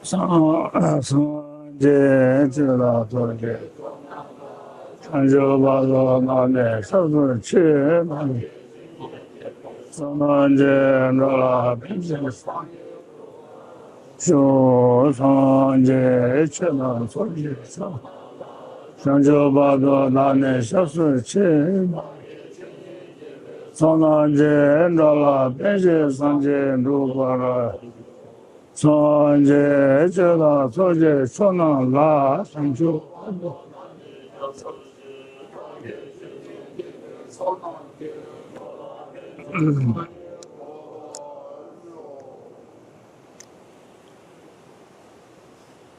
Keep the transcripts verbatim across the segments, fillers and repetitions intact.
སངས་སངས་རྒྱས་ཆོས་དང་ཚོགས་ཀྱི་བྱང་ཆུབ་བར་དུ་བདག་ནི་སྐྱབས་སུ་མཆི། བསོད་ནམས་ཀྱིས་འགྲོ་ལ་ཕན་ཕྱིར་སངས་རྒྱས་ཞུ། སངས་རྒྱས་ཆོས་དང་ཚོགས་ཀྱི་མཆོག་བྱང་ཆུབ་བར་དུ་བདག་ནི་སྐྱབས་སུ་མཆི། བསོད་ནམས་ཀྱིས་འགྲོ་ལ་ཕན་ཕྱིར་སངས་རྒྱས་འགྲུབ་པར། སངས་རྒྱས་ཆོས་དང་ཚོགས་ཀྱི་མཆོག་རྣམས་ལ། བྱང་ཆུབ་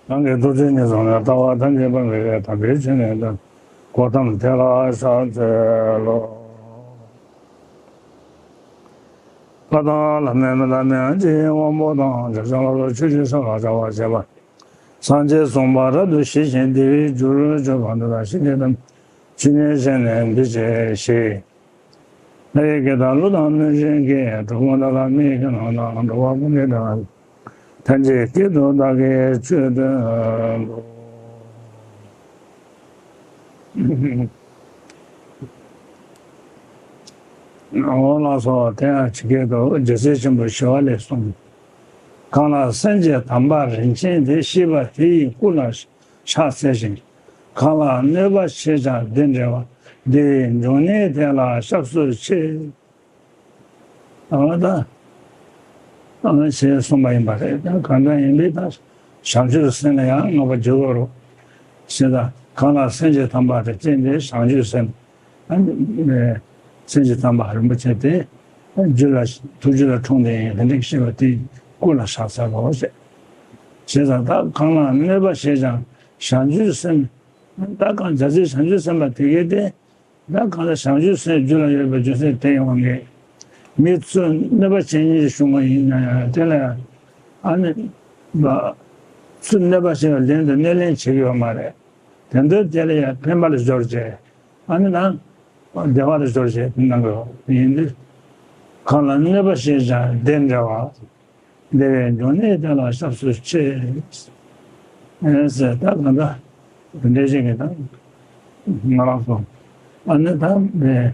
གང་གིས་ཐུགས་རྗེ་ཉེར་བཟུང་ནས། ལྟ་བ་ཐམས་ཅད་སྤང་བའི་ཕྱིར། དམ་པའི་ཆོས་ནི་དོན་གོ་ཏམ། དེ་ལ་ཕྱག་འཚལ་ལོ། བཀའ་དང་བླ་མའི་མིང་དང་མིང་ཅན་དབང་པོ་དང་། བྱང་ཆུབ་ལ་སོགས་ཆོས་ཀྱི་མཆོག་ལ་སྦྱར་བར་བྱ་བ། སངས་རྒྱས་གསུངས་པ་རབ་ཏུ་ཞི་ཞིང་བདེ་བའི་རྒྱུར་གྱུར་པ་འདི་དག་ཞི་བདེ་དང་ཇི་སྙེད་བྱས་ནས་འདུས་བྱས་ཤིང་། ལྷ་ཡི་སྐད་དང་ཀླུ་དང་གནོད་སྦྱིན་སྐད། གྲུལ་བུམ་དག་དང་མི་ཡི་སྐད་རྣམས་དང་། འགྲོ་བ་ཀུན་གྱི་སྒྲ་སྐད་ཐམས་ཅད་སྐད་དུ་བདག་གིས་ཆོས་བསྟན་ཏོ། འོ་ལགས་སོ། དེ་ཡང་ཇི་སྐད་དུ། རྒྱལ་སྲས་ཆེན་པོ་ཞི་བ་ལྷས་གསུངས། གང་ལ་སེམས་ཅན་དམ་པ་རིན་ཆེན་དེ། ཤེས་པ་དེ་ཡི་སྐུ་ལ་ཕྱག་འཚལ་ཞིང་། གང་ལ་གནོད་པ་བྱས་ཀྱང་བདེ་འབྲེལ་བ། བདེ་བའི་འབྱུང་གནས་དེ་ལ་སྐྱབས་སུ་མཆི། ཨ་ད། ཨ་ཞེས་གསུངས་པ་ཡིན་པ་རེད། ད་གང་འདྲ་ཡིན་པའི་ད་བྱང་ཆུབ་སེམས་ལ་ཡང་བསྔགས་པ་བརྗོད་དགོས་རེད། ཞེས་ད་གང་ལ་སེམས་ཅན་དམ་པ་རིན་ཆེན་དེ། བྱང་ཆུབ་སེམས། ཨ་ནི་སེམས་ཅན་དམ་པ་རིན་པོ་ཆེ་དེ་རྒྱུད་ལ་ཐུགས་རྒྱུད་ལ་འཁྲུངས་ཏེ་ཡིན། དེ་འདྲའི་ཤེས་པ་དེ་སྐུ་ལ་ཕྱག་འཚལ་ལོ་ཞེས། ཞེས་ད་གང་ལ་གནོད་པ་བྱས་ཀྱང་བྱང་ཆུབ་སེམས། ད་གང་རྒྱལ་སྲས་བྱང་ཆུབ་སེམས་དཔའ་དེ་གས་དེ། ད་གང་ལ་བྱང་ཆུབ་སེམས་རྒྱུད་ལ་ཡོད་པའི་རྒྱུ་མཚན་དེ་ཡིན་པ་ངེས། མི་ཚུར་གནོད་པ་བྱེད་མཁན་ཞིག་བྱུང་བ་ཡིན་ན་ཡང་། དེ་ལ་ཡང་ཨ་ནི་ཚུར་གནོད་པ་བྱེད་པའི་ལན་དུ་སྣེ་ལེན་བྱེད་ཀྱི་ཡོད་མ་རེད། དེ་འདྲ་དེ་ལ་ཡང་ཕན་པ་ལ་སྦྱོར་བྱས། ཨ་ནི་ན་བདེ་བ་ལ་སྦྱོར་བྱས་གནང་གི་ཡོད་ཡིན་དུས། གང་ལ་གནོད་པ་བྱས་ཀྱང་བདེ་འབྲེལ་བ། བདེ་བའི་འབྱུང་གནས་དེ་ལ་སྐྱབས་སུ་མཆི། ཨེ་ཟེར། ད་གང་ལྟར་འདི་འདྲ་ཞིག་གི་ད་ང་རང་ཚོ་ཨ་ནི་ད་མེད་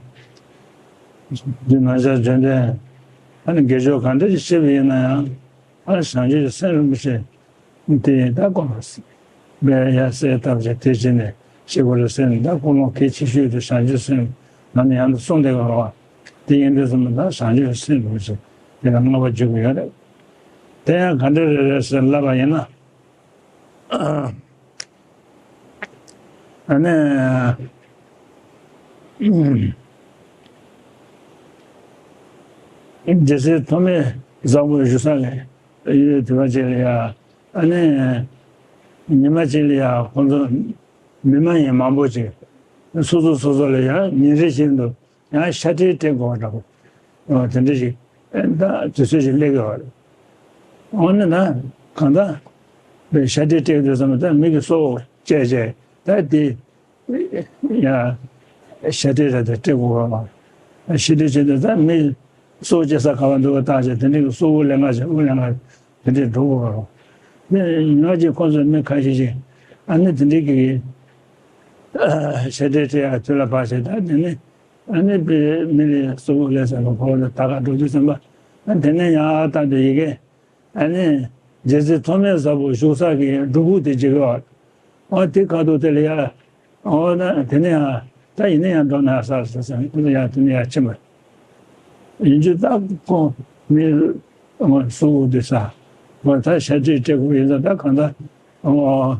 འདི་ན་བཞག་འཇོན་ལྡན་ཨ་ནི་དགེ་སྦྱོར་གང་འདྲ་ཞིག་བྱེད་པ་ཡིན་ན་ཡང་། ཨ་ནི་བྱང་ཆུབ་སེམས་རིན་པོ་ཆེ་དེ་ད་ཁོང་བས་ཡ་གསལ་བཏབ་བྱས་དེ་བྱས་ནས་ཤེས་དགོས་རེད་ཟེར་ནས། ད་ཀུན་སློང་གལ་ཆེ་ཤོས་དེ་བྱང་ཆུབ་སེམས་ནམ་ཡང་དུ་གསུངས་བསྡད་ཀྱི་ཡོད་རེད་བ། དེ་ཡིན་དུས་ཙམ་ད་བྱང་ཆུབ་སེམས་རིན་པོ་ཆེ་དེ་ལ་བསྔགས་པ་བརྗོད་ཀྱི་ཡོད་རེད། དེ་ཡང་ག་འདྲ་རེད་རེད་ཟེར་ལབ་པ་ཡིན་ན། ཨ་ནི། རྒྱལ་སྲས་ཐོགས་མེད་བཟང་པོ་བཞུགས་ས་ལ་ཡོད། དེ་བ་ཅིག་ལ་ཡ། ཨ་ནི། ཉི་མ་གཅིག་ལ་ཡ་ཁོང་ཚོ་མི་མ་ཡིན་མང་པོ་ཅིག་སོ་སོ་སོ་སོ་ལ་ཡ་ཉིན་རེ་བཞིན་དུ་ཡང་ཤ་ཁྲག་སྤྲད་དགོས་པ་འདྲ་པོ། ཨོ་དེ་འདྲ་ཞིག་ཨེ་ད་དུས་ཚོད་ཞིག་སླེབས་ཡོད་རེད། འོ་ན་ན་གང་ལྟར་པའི་ཤ་ཁྲག་སྤྲད་དུས་ཙམ་ད་མི་གི་སྲོག་བཅད་བྱས་ད་དེ་ཡ་ཤ་ཁྲག་ར་དེ་སྤྲད་དགོས་པ། ཤ་ཁྲག་བྱས་དུས་ད་མི་སྲོག་བཅད་ས་ག་བ་འདུག་ག་བརྟག་བྱས། དེ་འདྲ་གི་སྲོག་དབུགས་ལེན་ག་བྱས་དབུགས་ལེན་ག་དེ་འདྲས་འགྲོ་དགོས་པ། དེ་ཉོ་ཅིག་ཁོང་ཚོ་མི་ཁ་ཤས་ཤིག་ཨ་ནི་དེ་འདྲས་ཀྱི་ཤ་ཁྲག་སྤྲད་ཡ་དུས་ལ་བབ་བྱས། ད་དེ་ནས་ཨ་ནི་པའི་མི་ལ་སྲོག་དབུགས་ལེན་ས་གི་ཁོ་བོ་ལ་ད་ག་འགྲོ་དུས་ཙམ་པ། ཨ་དེ་ནས་ཡང་ཨ་ད་དེ་ཡི་གེ་ཨ་ནི་རྒྱལ་སྲས་ཐོགས་མེད་བཟང་པོ་བཞུགས་ས་གི་སྒྲུབ་ཕུག་དེ་མཇལ་གི་བ། ཨ་དེ་ཁ་ཐུག་དེ་ལ་ཡ། ཨོ་ན་དེ་ནས་ཡང་ད་ཡིན་ན་ཡང་འགྲོ་ན་ས་ས་ས་ཁོ་ཚོ་ཡང་དེ་ནས་ཡང་ཕྱིན་པ་ཡིན་རྒྱུ། ད་ཁོང་མི་སྲོག་དབུགས་དེ་ས་ཁོ་ད་ཤ་ཁྲག་སྤྲད་དགོས་ཡིན་ཙང་ད་གང་ད་ཨོ་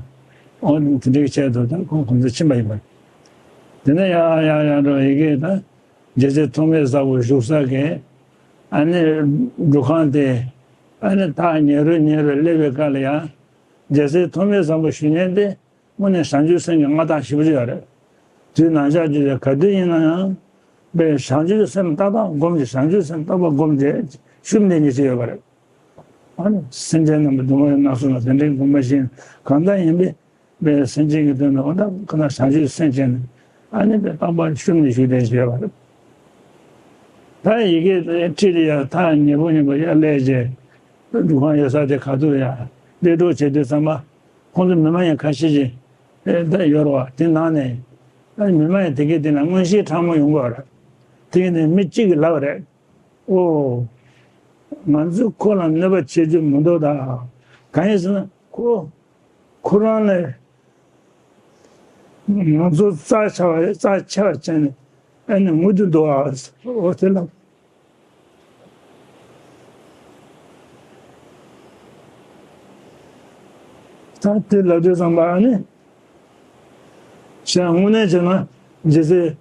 ཨོ་དེ་འདྲའི་ཆེད་དུ་ད་ཁོང་ཁོང་ཚོ་ཕྱིན་པ་ཡིན་པ། དེ་ནས་ཡང་ཡང་ཡང་འགྲོ་ཡི་གེ་ད་རྒྱལ་སྲས་ཐོགས་མེད་བཟང་པོ་བཞུགས་ས་གི་ཨ་ནི་སྒྲུབ་ཁང་དེ་ཨ་ནི་ཐག་ཉེ་རུ་ཉེ་རུ་སླེབས་པའི་སྐབས་ལ་ཡང་རྒྱལ་སྲས་ཐོགས་མེད་བཟང་པོ་བཞུགས་མཁན་དེ། དངོས་གནས་བྱང་ཆུབ་སེམས་ཀྱི་མངའ་ཐང་ཞེ་པོ་ཅིག་ཡོད་རེད། དུས་ནམ་ཞག་ཅིག་ལ་ག་དུས་ཡིན་ན་ཡང་། པའི་བྱང་ཆུབ་སེམས་ཏག་ཏག་སྒོམ་གྱི། བྱང་ཆུབ་སེམས་ཏག་ཏག་སྒོམ་གྱི་ཤུགས་འདི་ཉིད་ཅིག་ཡོད་པ་རེད། ཨ་ནི་སེམས་ཅན་རྣམས་ཀྱི་སྡུག་བསྔལ་རྣམས་སོལ་བ་དེ་འདྲའི་སྒོམ་པ་བཞིན་གང་ལྟར་ཡིན་པས། པའི་སེམས་ཅན་གྱི་དོན་དུ་འོ་ད་ཁོ་ན་བྱང་ཆུབ་སེམས་ཅན། ཨ་ནི་པའི་རྟག་པར་ཤུགས་ནས་ཞུགས་ཏེ་བྱས་པ་རེད། ད་ཡི་གེ་ཁྲིད་ལ་ཡ་ཐག་ཉེ་པོ་ཉེ་པོ་ཡར་སླེབས་རྗེས། སྒྲུབ་ཁང་ཡོད་ས་དེ་ཁ་ཐུག་ཡ། གླེང་རོགས་བྱེད་དུས་ཙམ་པ། ཁོང་ཚོ་མི་མང་ཡང་ཁ་ཤས་ཤིག་ཨེ་ད་ཡོད་རེད་བ། དེ་ནང་ནས་ཨ་མི་མང་ཡང་དེ་གའི་དེ་ན་མངོན་ཤེས་དྲང་མོ་ཡོང་གི་ཡོད་རེད། དེ་ནས་མི་གཅིག་གིས་ལབ་པ་རེད། ཨོ། ང་ཚོས་ཁོ་ལ་གནོད་པ་བྱེད་རྒྱུ་མི་འདུག་ད། གང་ཡིན་ཟེར་ན་ཁོ་ཁོ་རང་ལས་ང་ཚོ་རྩ་ཆེ་བ་རྩ་ཆེ་བ་བྱས་ནས་ཨ་ནི་ངུ་རྒྱུ་འདུག་ཨ། ཨོ་དེ་ལ། ད་དེ་ལབ་དུས་ཙམ་པ་ཨ་ནི། བྱས་དངོས་གནས་བྱས་ན་རྗེ་སྲས་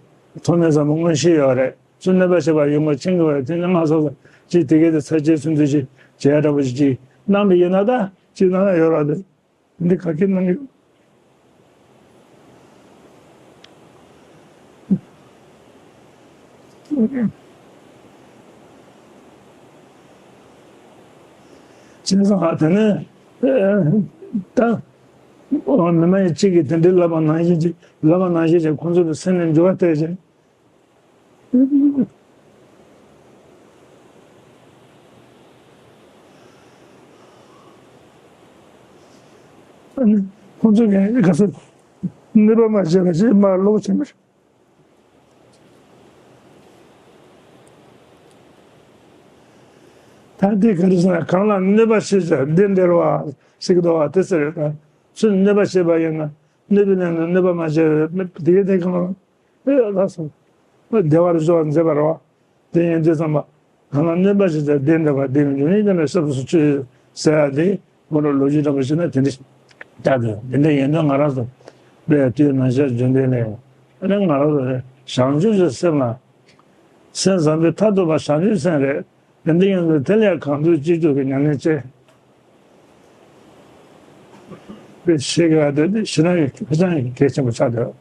ཐོགས་མེད་བཟང་པོ་མངོན་ཤེས་ཡོད་རེད། ཚུར་གནོད་པ་བྱེད་པ་ཡོང་གི་ཕྱིན་གི་བ་རེད། དེ་ནི་ང་སོ་སོ་ཅིག་དེ་གའི་དེ་ཚར་གཅོད་ཚུན་ཚོད་ཅིག་བྱེད་ཡ་འདྲ་པོ་ཅིག་ཅིག་གནང་པ་ཡིན་ན། ད་ཅིག་གནང་ཡ་ཡོད་རེད་དེ། འདི་ག་གེ་གནང་གི་ཡོད། བྱས་ཙང་ཨ་དེ་ནས་ད་མི་མང་གཅིག་གིས་དེ་འདྲའི་ལབ་པ་ནང་བཞིན་ཅིག་ལབ་པ་ནང་བཞིན་ཅིག་ཁོང་ཚོ་གི་སེམས་ནས་འགྱུར་བ་ཐེབས་ཅིག་ཁོང་ཚོ་གིས་ག་ཚོད་གནོད་པ་མ་བྱས་པ་ཞིག་མ་ལོག་བྱས་མ་རེད། ད་འདི་ག་རེ་ཟེར་ན་གང་ལ་གནོད་པ་བྱེད་ཚེ་བདེ་འདིར་བ་ཟེར་གི་འདུག་བ། དེ་ཟེར་རེད། ད་ཚུར་གནོད་པ་བྱས་པ་ཡིན་ན་གནོད་པའི་ལན་དུ་གནོད་པ་མ་བྱས་པའི་དེ་གའི་དེ་གང་ལ། ཨེ་ལགས་སོ། བདེ་བར་གཤེགས་པར་མཛད་པ་རེད་བ། དེ་ཡིན་དུས་ཙམ་པ། གང་ལ་གནོད་པ་བྱེད་ཚེ་བདེ་འདྲ་བ་བདེ་བའི་འབྱུང་གནས་ཀྱང་ནི་སྐྱབས་སུ་མཆི་ཟེར་ཡ་དེ། ཁོ་རང་ལོ་རྒྱུས་འདྲ་པོ་བྱས་ན་དེ་འདྲ་ལྟ་དགོས། དེ་འདྲ་ཡིན་དུས་ང་རང་ཚོ་དཔེ་དུས་ནང་བཞིན་རྒྱུན་ལྡན་ནས་ཨ་ནི་ང་རང་ཚོ་བྱང་ཆུབ་ཀྱི་སེམས་ལ། སེམས་བཟང་པོའི་མཐར་ཐུག་པ་བྱང་ཆུབ་སེམས་རེད། དེ་འདྲ་ཡིན་དུས་དེ་ལས་གང་ཐུབ་ཅི་ཐུབ་ཀྱི་ཉམས་ལེན་བྱས། པའི་ཤེས་དགོས་དེ་ནི་ཕྱི་ནང་གི་ཕ་ཆང་གི་གལ་ཆེན་པོ་ཆགས་འདུག་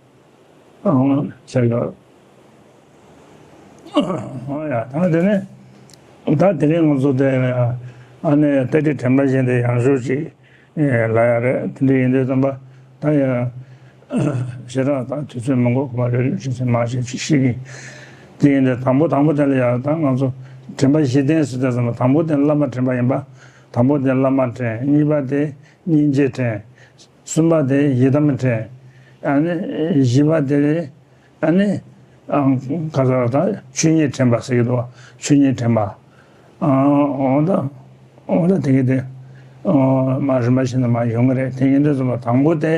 ཨང་ཆགས་འདུག་ཨང་ཡ། ད་དེ་ནས་ད་དེ་རིང་ང་ཚོ་དེ་ཨ་ནི་ཏ་ཏི་དྲན་པ་བཞིན་དེ་ཡང་ཞུ་ཅིག་ལ་ཡ་རེད། དེ་འདྲ་ཡིན་དུས་ཙམ་པ་ད་ཡ་ཞེ་དྲག་ད་དུས་ཚོད་མི་འགོར་གོ་མ་རེད། ཅི་ཟེར་མ་ཤེས་ཅིག་ཤེས་ཀྱི། དེ་ཡིན་དུས་དང་པོ་དང་པོ་དེ་ལ་ཡ་ད་ང་ཚོ་དྲན་པ་བཞི་ལྡན་ཟེར་དུས་ཙམ་པ་དང་པོ་དེ་བླ་མ་དྲན་པ་ཡིན་པ། དང་པོ་དེ་བླ་མ་དྲན། གཉིས་པ་དེ་སྙིང་རྗེ་དྲན། གསུམ་པ་དེ་ཡི་དམ་དྲན། ཨ་ནི་བཞི་པ་དེ་ཨ་ནི་ཨ་ག་ཟེར་བ་དང་ཆོས་ཉིད་དྲན་པ་ཟེར་གྱི་འདུག་ཆོས་ཉིད་དྲན་པ། ཨ་འོ་ད་འོ་ད་དེ་གི་དེ་ཨ་མ་རིམ་པ་བཞིན་དུ་མ་ཡོང་གི་རེད། དེ་ཡིན་དུས་ཙམ་པ་དང་པོ་དེ་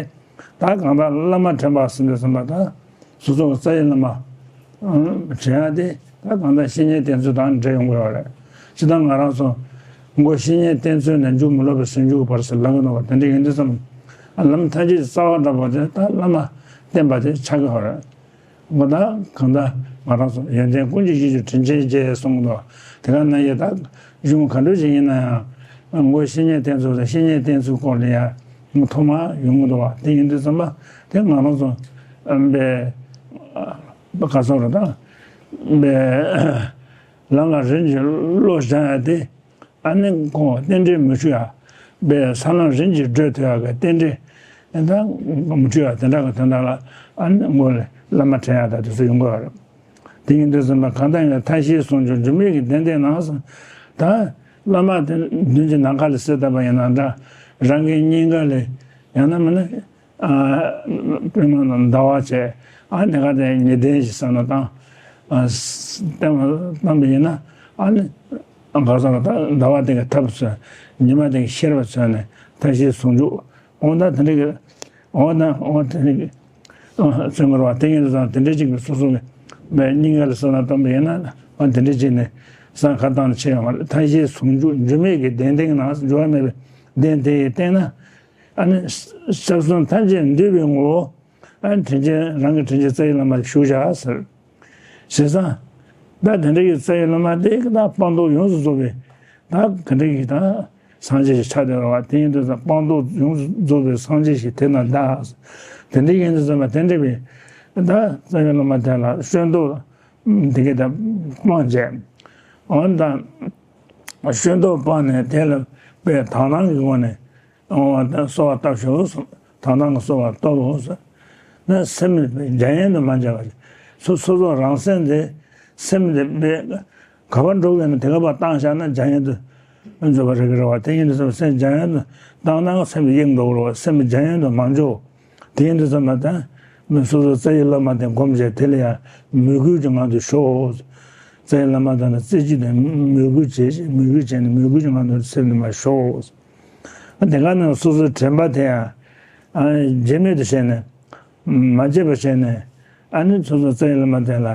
ད་གང་ལྟར་བླ་མ་དྲན་པ་ཟེར་དུས་ཙམ་པ་ད། སོ་སོ་གི་རྩ་བའི་བླ་མ་དྲན་ཡ་དེ་ད་གང་ལྟར་བཤེས་གཉེན་བསྟེན་ཚུལ་དང་འབྲེལ་ཡོང་གི་ཡོད་རེད། སྤྱིར་བཏང་ང་རང་ཚོ་མགོ་བཤེས་གཉེན་བསྟེན་ཚུལ་ནས་མཇུག་མི་སློབ་པའི་ཟུང་འཇུག་གི་བར་ཟེར་ལབ་ཀྱི་འདུག་པ། དེ་འདྲ་ཡིན་དུས་ཙམ་ལམ་ཐམས་ཅད་ཀྱི་རྩ་བ་འདྲ་པོ་དེ་ད་བླ་མ་བསྟེན་པ་དེ་ཆགས་ཀྱི་ཡོད་རེད། འོ་ད་གང་ལྟར་ང་རང་ཚོ་ཡོན་ཏན་ཀུན་གྱི་གཞིར་གྱུར་དྲིན་ཅན་རྗེ་གསུངས་འདུག་དེ་ག་ནང་བཞིན་ད་གཞུང་ག་འདྲ་ཞིག་ཡིན་ན་ཡང་མགོ་བཤེས་གཉེན་བསྟེན་ཚུལ་དང་བཤེས་གཉེན་བསྟེན་ཚུལ་སྐོར་ལ་ཡང་ཐོག་མར་ཡོང་གི་འདུག་པ། དེ་ཡིན་དུས་ཙམ་པ་དེ་ང་རང་ཚོ་པའི་ག་ཚོད་རེད་ད། པའི་ལམ་ལ་རིམ་གྱིས་བློ་སྦྱང་ཡ་དེ། ཨ་ནི་ཁོང་རྟེན་འབྲེལ་མི་འཆུག་ཡ། པའི་ས་ལམ་རིམ་གྱིས་བགྲོད་ཐུབ་ཡ་གི་རྟེན་འབྲེལ་ད་མི་འཆུག་ཡ་དེ་འདྲ་གི་དོན་དག་ལ་ཨ་ནི་མགོ་ལ་བླ་མ་དྲན་ཡ་ད་དེ་ཚོ་ཡོང་གི་ཡོད་རེད། དེ་ཡིན་དུས་ཙམ་པ་གང་ལྟར་ཡང་མཐའ་བཞིའི་ཟུང་འཇུག་འགྱུར་མེད་ཀྱི་གདན་སྟེང་ན་ཟེར། ད་བླ་མ་དེ་མདུན་གྱི་ནམ་མཁའ་ལ་གསལ་བཏབ་པ་ཡིན་ན་འདྲ། རང་གི་སྙིང་ག་ལ་ཡང་ན་མིན་ན་ཨ་པུས་མོ་ནང་ཟླ་བ་བྱས། ཨ་ནི་ག་དེ་ཉི་གདན་ཞིག་བསམ་བློ་བཏང་། ཨ་བསྟན་པ་བཏང་པ་ཡིན་ན་ཨ་ནི་ག་ཟེར་ན་ད་ཟླ་བ་དེ་གི་ཐབས་མཚོན། ཉི་མ་དེ་གི་ཤེར་བ་མཚོན་ནས་མཐའ་བཞིའི་ཟུང་འཇུག་འོ་ན་དེ་འདྲ་གི་འོ་ན་འོ་དེ་འདྲ་གི་ཨ་བརྩོན་དགོས་རེད་བ། དེ་ཡིན་དུས་ཙང་དེ་འདྲ་ཅིག་གི་སོ་སོ་གི་མའི་སྙིང་ག་ལ་བསམ་བློ་བཏང་པ་ཡིན་ན་ཨ་དེ་འདྲ་ཅིག་ནས་བསམ་ཁ་བཏང་ནས་བྱས་ཡོང་བ་རེད། མཐའ་བཞིའི་ཟུང་འཇུག་འགྱུར་མེད་ཀྱི་གདན་སྟེང་ན་འགྱུར་བ་མེད་པའི་གདན་དེ་ཡི་སྟེང་ན་ཨ་ནི་སྐྱབས་གསུམ་ཐམས་ཅད་འདུས་པའི་ངོ་བོ། ཨ་ནི་དྲིན་ཅན་རང་གི་དྲིན་ཅན་རྩ་བའི་བླ་མ་ཞུ་བྱ་ཟེར། བྱས་ཙང་། ད་དེ་འདྲ་གི་རྩ་བའི་བླ་མ་དེ་གི་ད་སྤངས་རྟོགས་ཡོངས་སུ་རྫོགས་པའི་ད་ག་འདྲ་གི་ད་སངས་རྒྱས་ཤིག་ཆགས་བསྡད་རེད་བ། དེ་ཡིན་དུས་ཙང་སྤངས་རྟོགས་ཡོངས་སུ་རྫོགས་པའི་སངས་རྒྱས་ཤིག་དེ་ན་གདའ། དེ་འདྲ་ཡིན་དུས་ཙང་མ་དེ་འདྲ་བའི་ད་རྩ་བའི་བླ་མ་དེ་ལ་བསྟོད་བསྔགས་དེ་གི་ད་སྤངས་བྱས། འོན་ཏང་བསྟོད་བསྔགས་སྤངས་ནས་དེ་ལ་དཔེ་དག་སྣང་གི་སྒོ་ནས། འོ་ད་གསོལ་བ་བཏབ་ཤོག་ཟེར། དག་སྣང་གི་གསོལ་བ་བཏབ་ཟེར། ན་སེམས་འཇམ་ཡན་དུ་མ་འཇམ་པ་ཞིག་སོ་སོ་སོ་རང་སེམས་དེ་སེམས་དེ་དཔེ་ག་པར་འགྲོ་གི་ན་དེ་ག་པར་བཏང་བཞག་ན་འཇམ་ཡན་དུ་ ཨ་འཛོལ་བ་རེ་གི་རེད་བ། དེ་ཡིན་དུས་ཙམ་སེམས་འཇམ་ཡང་དུ་བཏང་ན་སེམས་གཡེང་འགྲོ་གི་རེད་བ། སེམས་འཇམ་ཡང་དུ་མ་འཇོག་དེ་ཡིན་དུས་ཙམ་པ་ད་མི་སོ་སོ་རྩ་བའི་བླ་མ་དེ་སྒོམ་བྱས་དེ་ལ་ཡང་མོས་གུས་ཀྱི་ངང་དུ་ཞོག་རྩ་བའི་བླ་མ་དང་ནི་རྩེ་གཅིག་ཏུ་མོས་གུས་བྱས་ཤིང་མོས་གུས་བྱས་ནས་མོས་གུས་ཀྱི་ངང་དུ་སེམས་ནི་མ་ཞོག་དེ་ག་ནང་སོ་སོའི་དྲན་པ་དེ་ཡང་ཨ་བརྗེད་མེད་དུ་བྱས་ནས་མ་བརྗེད་པར་བྱས་ནས་ཨ་ནི་སོ་སོ་རྩ་བའི་བླ་མ་དེ་ལ་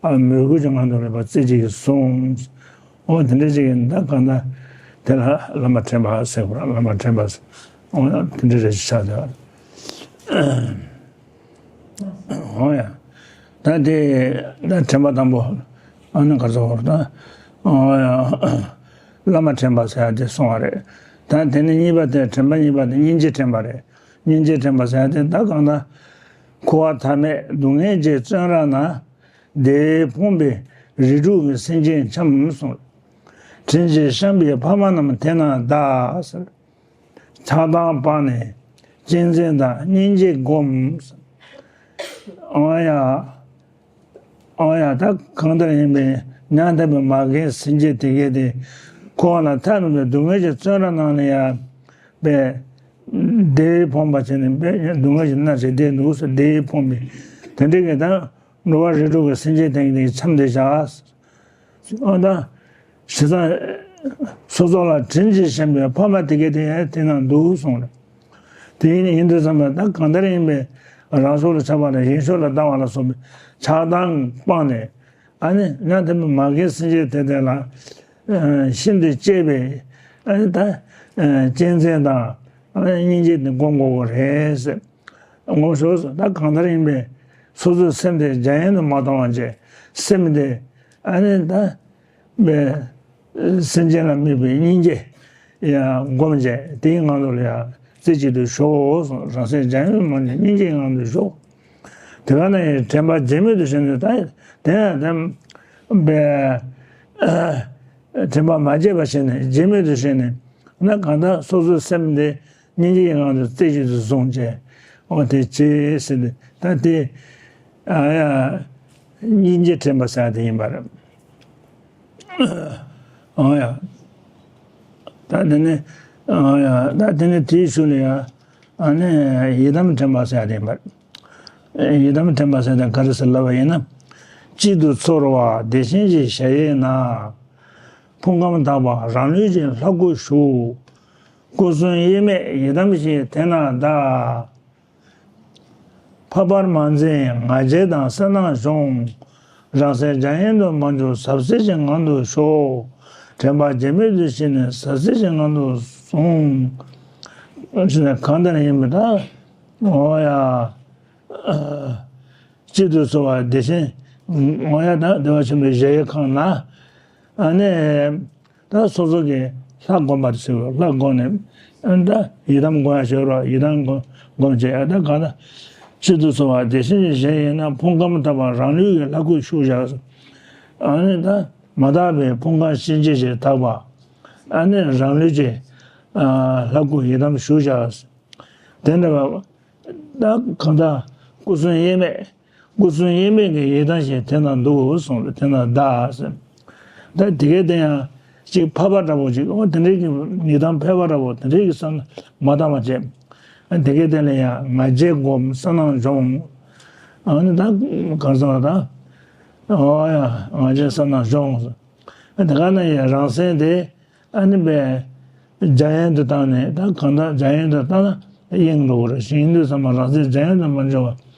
ཨ་མོས་གུས་ཀྱི་ངང་དུ་རེད་པ་རྩེ་གཅིག་གིས་བཟུང་། འོ་དེ་འདྲ་ཅིག་ཡིན་ད་གང་ལྟར་དེ་ལ་བླ་མ་དྲན་པ་ཟེར་བ་བླ་མ་དྲན་པ་ཟེར། འོ་ཡང་དེ་འདྲ་རེ་ཞིག་ཆགས་ཡོད། འོ་ཡ། ད་དེ་ད་དྲན་པ་དང་པོ་ཨ་ནི་ག་ཚོད་བོར་ད། འོ་ཡ། བླ་མ་དྲན་པ་ཟེར་ཡ་དེ་སོང་བ་རེད། ད་དེ་ནི་གཉིས་པ་དེ་དྲན་པ་གཉིས་པ་དེ་སྙིང་རྗེ་དྲན་པ་རེད། སྙིང་རྗེ་དྲན་པ་ཟེར་ཡ་དེ་ད་གང་ལྟར་འཁོར་བ་མཐའ་མེད་སྡུག་བསྔལ་གྱི་བཙོན་ར་ན། བདེ་བས་ཕོངས་པའི་རིགས་དྲུག་གི་སེམས་ཅན་འཁྱམས་སོང་། དྲིན་གྱིས་བཤམས་པའི་ཕ་མ་རྣམས་དེ་ན་གདའ་ཟེར། ཆགས་སྡང་སྤངས་ནས་གཅེས་འཛིན་དང་སྙིང་རྗེ་བསྒོམ། འོ་ཡ། འོ་ཡ་ད་གང་ལྟར་ཡིན་པའི་ཉམ་ཐག་པའི་མ་རྒན་སེམས་ཅན་དེ་གས་དེ་འཁོར་བ་ལ་མཐའ་མེད་པའི་སྡུག་བསྔལ་གྱི་བཙོན་ར་ནང་ནས་ཡང་པའི་བདེ་བས་ཕོངས་པ་བྱས་ནས་པའི་སྡུག་བསྔལ་གྱི་མནར་གཅོད་བསྡད་འདུག་ཟེར། བདེ་བས་ཕོངས་པའི་དེ་འདྲ་གི་ད་འགྲོ་བ་རིགས་དྲུག་གི་སེམས་ཅན་དེ་གས་དེ་འཁྱམས་བསྡད་བཞག་འོ་ད། བྱས་ཙང་། སོ་སོ་ལ་དྲིན་གྱིས་བཤམས་པའི་ཕ་མ་དེ་གས་དེ་ཡང་དེ་ན་འདུག་གསུངས་རེད། དེ་ཡིན་ཡིན་དུས་ཙམ་པ་ད་གང་ལྟར་ཡིན་པའི་རང་སྲོག་ལ་ཆགས་པ་དང་གཞན་སྲོག་ལ་སྡང་བ་ལ་སོགས་པའི་ཆགས་སྡང་སྤངས་ནས་ཨ་ནི་ཉམ་ཐག་པའི་མ་རྒན་སེམས་ཅན་དེ་དེ་ལ་ཤིན་ཏུ་གཅེས་པའི་ཨ་ནི་ད་གཅེས་འཛིན་དང་ཨ་ནི་སྙིང་རྗེ་དེ་སྒོམ་དགོས་པ་རེད་ཟེར། ངོ་ཤོག་ཟེར། ད་གང་ལྟར་ཡིན་པའི་སོ་སོའི་སེམས་དེ་འཇམ་ཡང་དུ་མ་བཏང་བ་བྱས་སེམས་དེ་ཨ་ནི་ད། པའི་སེམས་ཅན་ལ་དམིགས་པའི་སྙིང་རྗེ་ཡང་སྒོམ་བྱས་དེའི་ངང་དུ་ལ་ཡང་རྩེ་གཅིག་ཏུ་ཞོག་གསུངས། རང་སེམས་འཇམ་ཡང་མ་ནས་སྙིང་རྗེའི་ངང་དུ་ཞོག་དེ་ག་ན་ཡང་དྲན་པ་བརྗེད་མེད་དུ་བྱས་ནས་ད་དེ་ཡང་དེ་པའི་དྲན་པ་མ་བརྗེད་པར་བྱས་ནས་བརྗེད་མེད་དུ་བྱས་ནས་ན་གང་ལྟར་སོ་སོའི་སེམས་དེ་སྙིང་རྗེའི་ངང་དུ་རྩེ་གཅིག་ཏུ་བཟུང་བྱས་འོ་དེ་བྱས་ཟེར་ཏེ་ད་དེ་ཨ་ཡ་སྙིང་རྗེ་དྲན་པ་ཟེར་དེ་ཡིན་པ་རེད། ཨང་ཡ། ད་དེ་ནི་ཨང་ཡ་ད་དེ་ནི་དེའི་ཤུལ་ལ་ཡ་ཨ་ནི་ཡི་དམ་དྲན་པ་ཟེར་ཡ་དེ་ཡིན་པ། ཡི་དམ་དྲན་པ་ཟེར་དེ་ག་རེ་ཟེར་ལབ་པ་ཡིན་ན། གཅིག་ཏུ་ཚོར་བ་བདེ་ཆེན་གྱི་གཞལ་ཡས་ན། ཕུང་ཁམས་དག་པ་རང་ལུས་ཀྱི་ལྷ་སྐུ་བཞུགས། སྐུ་གསུམ་དབྱེར་མེད་ཡི་དམ་ཞིག་དེ་ན་གདའ། འཕགས་པར་མ་འཛིན་ང་རྒྱལ་དང་གསལ་སྣང་གཞོམ། རང་སེམས་འཇམ་ཡང་དུ་མ་འཇོག་ཟབ་གསལ་གྱི་ངང་དུ་ཞོག་དྲན་པ་བརྗེད་མེད་དུ་ཞི་ནས་ཟབ་གསལ་གྱི་ངང་དུ་བཟུང་། ཞེས་ནས་གང་ལྟར་ཡིན་པ་དང་། འོ་ཡ། གཅིག་ཏུ་ཚོར་བ་བདེ་ཆེན། འོ་ཡ་དང་བདེ་བ་ཆེན་པོའི་གཞལ་ཡས་ཁང་ན། ཨ་ནི། ད་སོ་སོ་གི་ལྷ་བསྒོམ་པར་བྱེད་དགོས། ལྷ་བསྒོམས་ནས་ཨ་ནི་ད་ཡི་དམ་བསྒོམ་ཡ་ཞོར་རོ། ཡི་དམ་བསྒོམ་བསྒོམ་བྱས་ཨ་ད་གང་ལྟར་གཅིག་ཏུ་ཚོར་བ་བདེ་ཆེན་གྱི་གཞལ་ཡས་ན་ཕུང་ཁམས་དག་པ་རང་ལུས་ཀྱི་ལྷ་སྐུ་བཞུགས་བཞག་ཨ་ནི་ད་མ་དག་པའི་ཕུང་ཁམས་གཤིན་རྗེ་ཞིག་དག་པ། ཨ་ནི་རང་ལུས་ཀྱི་ཨ་ལྷ་སྐུ་ཡི་དམ་བཞུགས་བཞག་དེ་འདྲ་བ། ད་གང་ལྟར་སྐུ་གསུམ་དབྱེར་མེད། སྐུ་གསུམ་དབྱེར་མེད་ཀྱི་ཡི་དམ་ཞིག་དེ་ན་འདུག་གསུངས་ཏེ་དེ་ན་གདའ་ཟེར། ད་དེ་གའི་དེ་ཡང་ཅིག་འཕགས་པ་འདྲ་པོ་ཅིག་འོ་དེ་འདྲའི་གི་ཡི་དམ་ཕལ་པ་འདྲ་པོ་དེ་འདྲའི་གི་བསམ་མ་བཏང་བ་བྱས། དེ་གའི་དེ་ལ་ཡང་ང་རྒྱལ་སྒོམ་གསལ་སྣང་སྦྱོང་། ཨ་ནི་ད་གང་ཟེར་བ་ད། འོ་ཡ་ང་རྒྱལ་གསལ་སྣང་སྦྱོང་ཟེར། དེ་ག་ན་ཡང་རང་སེམས་དེ། ཨ་ནི་པས། འཇམ་ཡང་དུ་བཏང་ནས་ད་གང་ལྟར་འཇམ་ཡང་དུ་བཏང་ན་གཡེང་འགྲོ་གི་རེད། ཞིང་དུ་བསམ་པ་རང་སེམས་འཇམ་ཡང་དུ་མ་འཇོག་པ།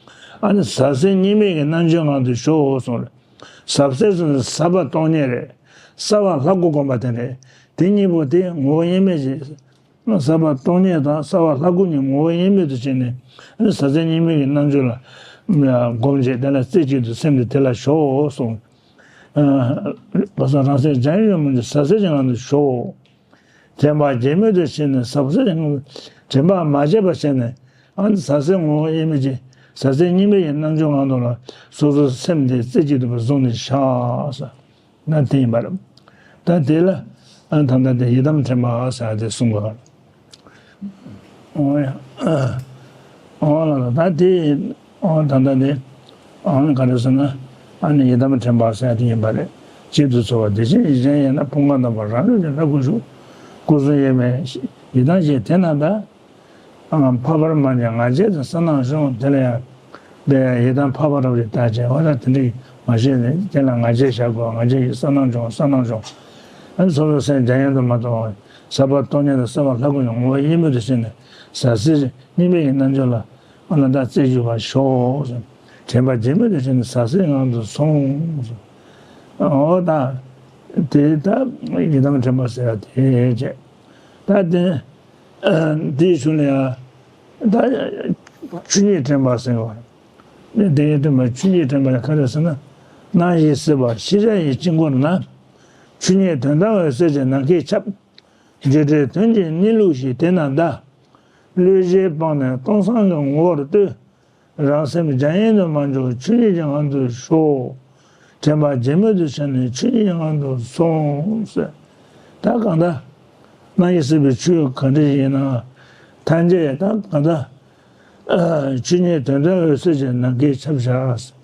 ཨ་ནི་ཟབ་གསལ་གཉིས་མེད་ཀྱི་རྣལ་འབྱོར་ངང་དུ་ཞོག་གསུངས་རེད། ཟབ་གསལ་ཟེར་ན་ཟབ་པ་སྟོང་ཉིད་རེད། གསལ་བ་ལྷ་སྐུ་བསྒོམ་པ་དེ་རེད། དེ་གཉིས་པོ་དེ་ངོ་བོ་དབྱེར་མེད་ཅིག་ཟབ་པ་སྟོང་ཉིད་དང་གསལ་བ་ལྷ་སྐུ་གཉིས་ངོ་བོ་དབྱེར་མེད་དུ་བྱས་ནས་ཨ་ནི་ཟབ་གསལ་གཉིས་མེད་ཀྱི་རྣལ་འབྱོར་ལ་བསྒོམ་བྱས་དེ་ལ་རྩེ་གཅིག་ཏུ་སེམས་དེ་དེ་ལ་ཞོག་གསུངས། ཨ་བ་ས་རང་སེམས་འཇམ་ཡང་མ་འཇོག་ཟབ་གསལ་གྱི་ངང་དུ་ཞོག་དྲན་པ་བརྗེད་མེད་དུ་བྱས་ནས་ཟབ་གསལ་གྱི་ངང་དུ་དྲན་པ་མ་བརྗེད་པར་བྱས་ནས་ཨ་ནི་ཟབ་གསལ་ངོ་བོ་དབྱེར་མེད་ཀྱི་ཟབ་གསལ་གཉིས་མེད་ཀྱི་རྣལ་འབྱོར་ངང་དུ་ལ་སོ་སོའི་སེམས་དེ་རྩེ་གཅིག་ཏུ་བཟུང་ནས་བཞག་ཟེར་ན་དེ་ཡིན་པ་རེད། ད་དེ་ལ་ཨ་ནི་ད་ལྟ་དེ་ཡི་དམ་དྲན་པ་ཟེར་དེ་གསུང་དགོས། འོ་ཡ། འོ་ལ་ལ་ད་དེ་འོ་ད་ལྟ་དེ་འོ་ན་ག་རེ་ཟེར་ན་ཨ་ནི་ཡི་དམ་དྲན་པ་ཟེར་དེ་ཡིན་པ་རེད། གཅིག་ཏུ་ཚོར་བ་བདེ་ཆེན་གྱི་གཞལ་ཡས་ན་ཕུང་ཁམས་དག་པ་རང་ལུས་ཀྱི་ལྷ་སྐུ་བཞུགས། སྐུ་གསུང་ཡོད་མེད་ཡི་དམ་ཞེས་དེ་ན་གདའ། ཨ། འཕགས་པར་སྨྲ་བྱ་ང་རྒྱལ་དང་བསོད་ནམས་གཞུང་། དེ་ལ་ཡང་དཔེ་ཡི་དམ་འཕགས་པ་རབ་ཏུ་བརྟག་ཅིང་། འོ་ད་དེ་འདྲའི་མ་བཤད་ནས་དེ་ལ་ང་རྒྱལ་བཞག་དགོས། ང་རྒྱལ་གྱིས་བསོད་ནམས་འབྱུང་། བསོད་ནམས་འབྱུང་། ཨ་ནི་སོ་སོའི་སེམས་འཇམ་དབྱངས་དུ་མ་གཏོང་བར་ཟབ་པ་སྟོང་ཉིད་དང་གསལ་བ་ལྷ་སྐུ་ཡི་ངོ་བོ་དབྱེར་མེད་དུ་ཤེས་ནས་ཟབ་གསལ་སྙིང་པོ་ཡི་རྣལ་འབྱོར་ལ་ཨ་ལ་ད་རྩེ་གཅིག་པར་ཞོག། དྲན་པ་བརྗེད་མེད་དུ་བྱས་ནས་ཟབ་གསལ་ངང་དུ་སོང་། འོ་ད་དེ་ད་ཡི་དམ་དྲན་པ་ཟེར་བ་དེ་བྱས། ད་དེ་དེའི་གཞུག་ལ་ཡང་ད་ཆོས་ཉིད་དྲན་པ་ཟེར་བ། དེའི་དྲན་པ་ཆོས་ཉིད་དྲན་པ་ཡང་ག་རེ་ཟེར་ན། སྣང་ཞིང་སྲིད་པ་ཤེས་བྱ་ཡི་དཀྱིལ་འཁོར་ན། ཆོས་ཉིད་དོན་དམ་འོད་གསལ་གྱི་ནམ་མཁས་ཁྱབ། བརྗོད་བྲལ་དོན་གྱི་གནས་ལུགས་ཤིག་དེ་ན་གདའ། བློས་བྱས་སྤངས་ནས་སྟོང་སང་གི་ངོ་བོར་ལྟོས། རང་སེམས་འཇམ་དབྱངས་དུ་མ་འཇོག་ཆོས་ཉིད་ཀྱི་ངང་དུ་ཞོག། དྲན་པ་བརྗེད་མེད་དུ་བྱས་ནས་ཆོས་ཉིད་ཀྱི་ངང་དུ་སོང་ཟེར། ད་གང་ལྟར་སྣང་ཞིང་སྲིད་པའི་ཆོས་གང་འདྲ་ཞིག་ཡིན་ན་ཐམས་ཅད་ད་གང་ལྟར་ཆོས་ཉིད་དོན་དམ་འོད་གསལ་གྱི་ནམ་མཁས་ཁྱབ་བཞག་ཟེར།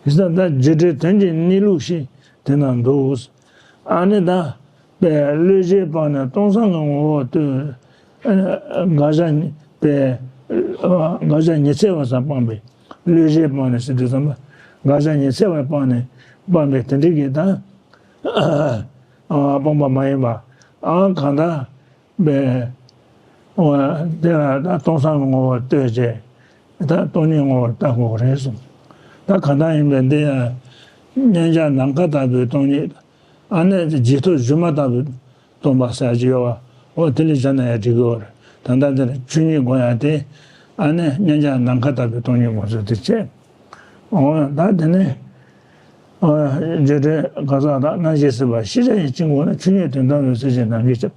ཡིན་ཙང་ད་བརྗོད་བྲལ་དོན་གྱི་གནས་ལུགས་ཤིག་དེ་ན་འདུག། ཨ་ནི་ད་པའི་བློས་བྱས་སྤངས་ནས་སྟོང་སང་གི་ངོ་བོར་ལྟོས། དགག་བྱ་ཉི་པའི་དགག་བྱ་ཉི་ཚེ་བ་སང་སྤངས་པའི། བློས་བྱས་སྤངས་ནས་ཟེར་དུས་ཙམ་པ་དགག་བྱ་ཉི་ཚེ་བ་སྤངས་ནས་སྤངས་པའི་དེ་འདྲ་གི་ད་སྤངས་པ་མ་ཡིན་པ། ཨ་གང་ལྟར། པའི། འོ། དེ་ལ་ད་སྟོང་སང་གི་ངོ་བོར་ལྟོས་བྱས། ད་སྟོང་ཉིད་ངོ་བོར་བལྟ་དགོས་རེད་གསུངས། ད་གང་ལྟར་ཡིན་པའི་འདི་ཡང་མཉམ་གཞག་ནམ་མཁའ་ལྟ་བུའི་སྟོང་ཉིད། ཨ་ནི་རྗེས་ཐོབ་སྒྱུ་མ་ལྟ་བུའི་སྟོང་པ་ཟེར་གྱི་ཡོད་པ། འོ་དེ་ལས་བྱས་ན་ཡང་འགྲིག་གི་ཡོད་རེད། ད་ལྟ་འདིར་ཆོས་ཉིད་དགོངས་ཡག་དེ། ཨ་ནི་མཉམ་གཞག་ནམ་མཁའ་ལྟ་བུའི་སྟོང་ཉིད་དགོངས་ཚུལ་དེ་བྱས། འོ་ད་དེ་ནས། འོ། བརྗོད་བྲལ་ག་ས་དག་སྣང་ཞིང་སྲིད་པ་ཤེས་བྱ་ཡི་དཀྱིལ་འཁོར་ན། ཆོས་ཉིད་དོན་དམ་འོད་གསལ་གྱི་ནམ་མཁས་ཁྱབ།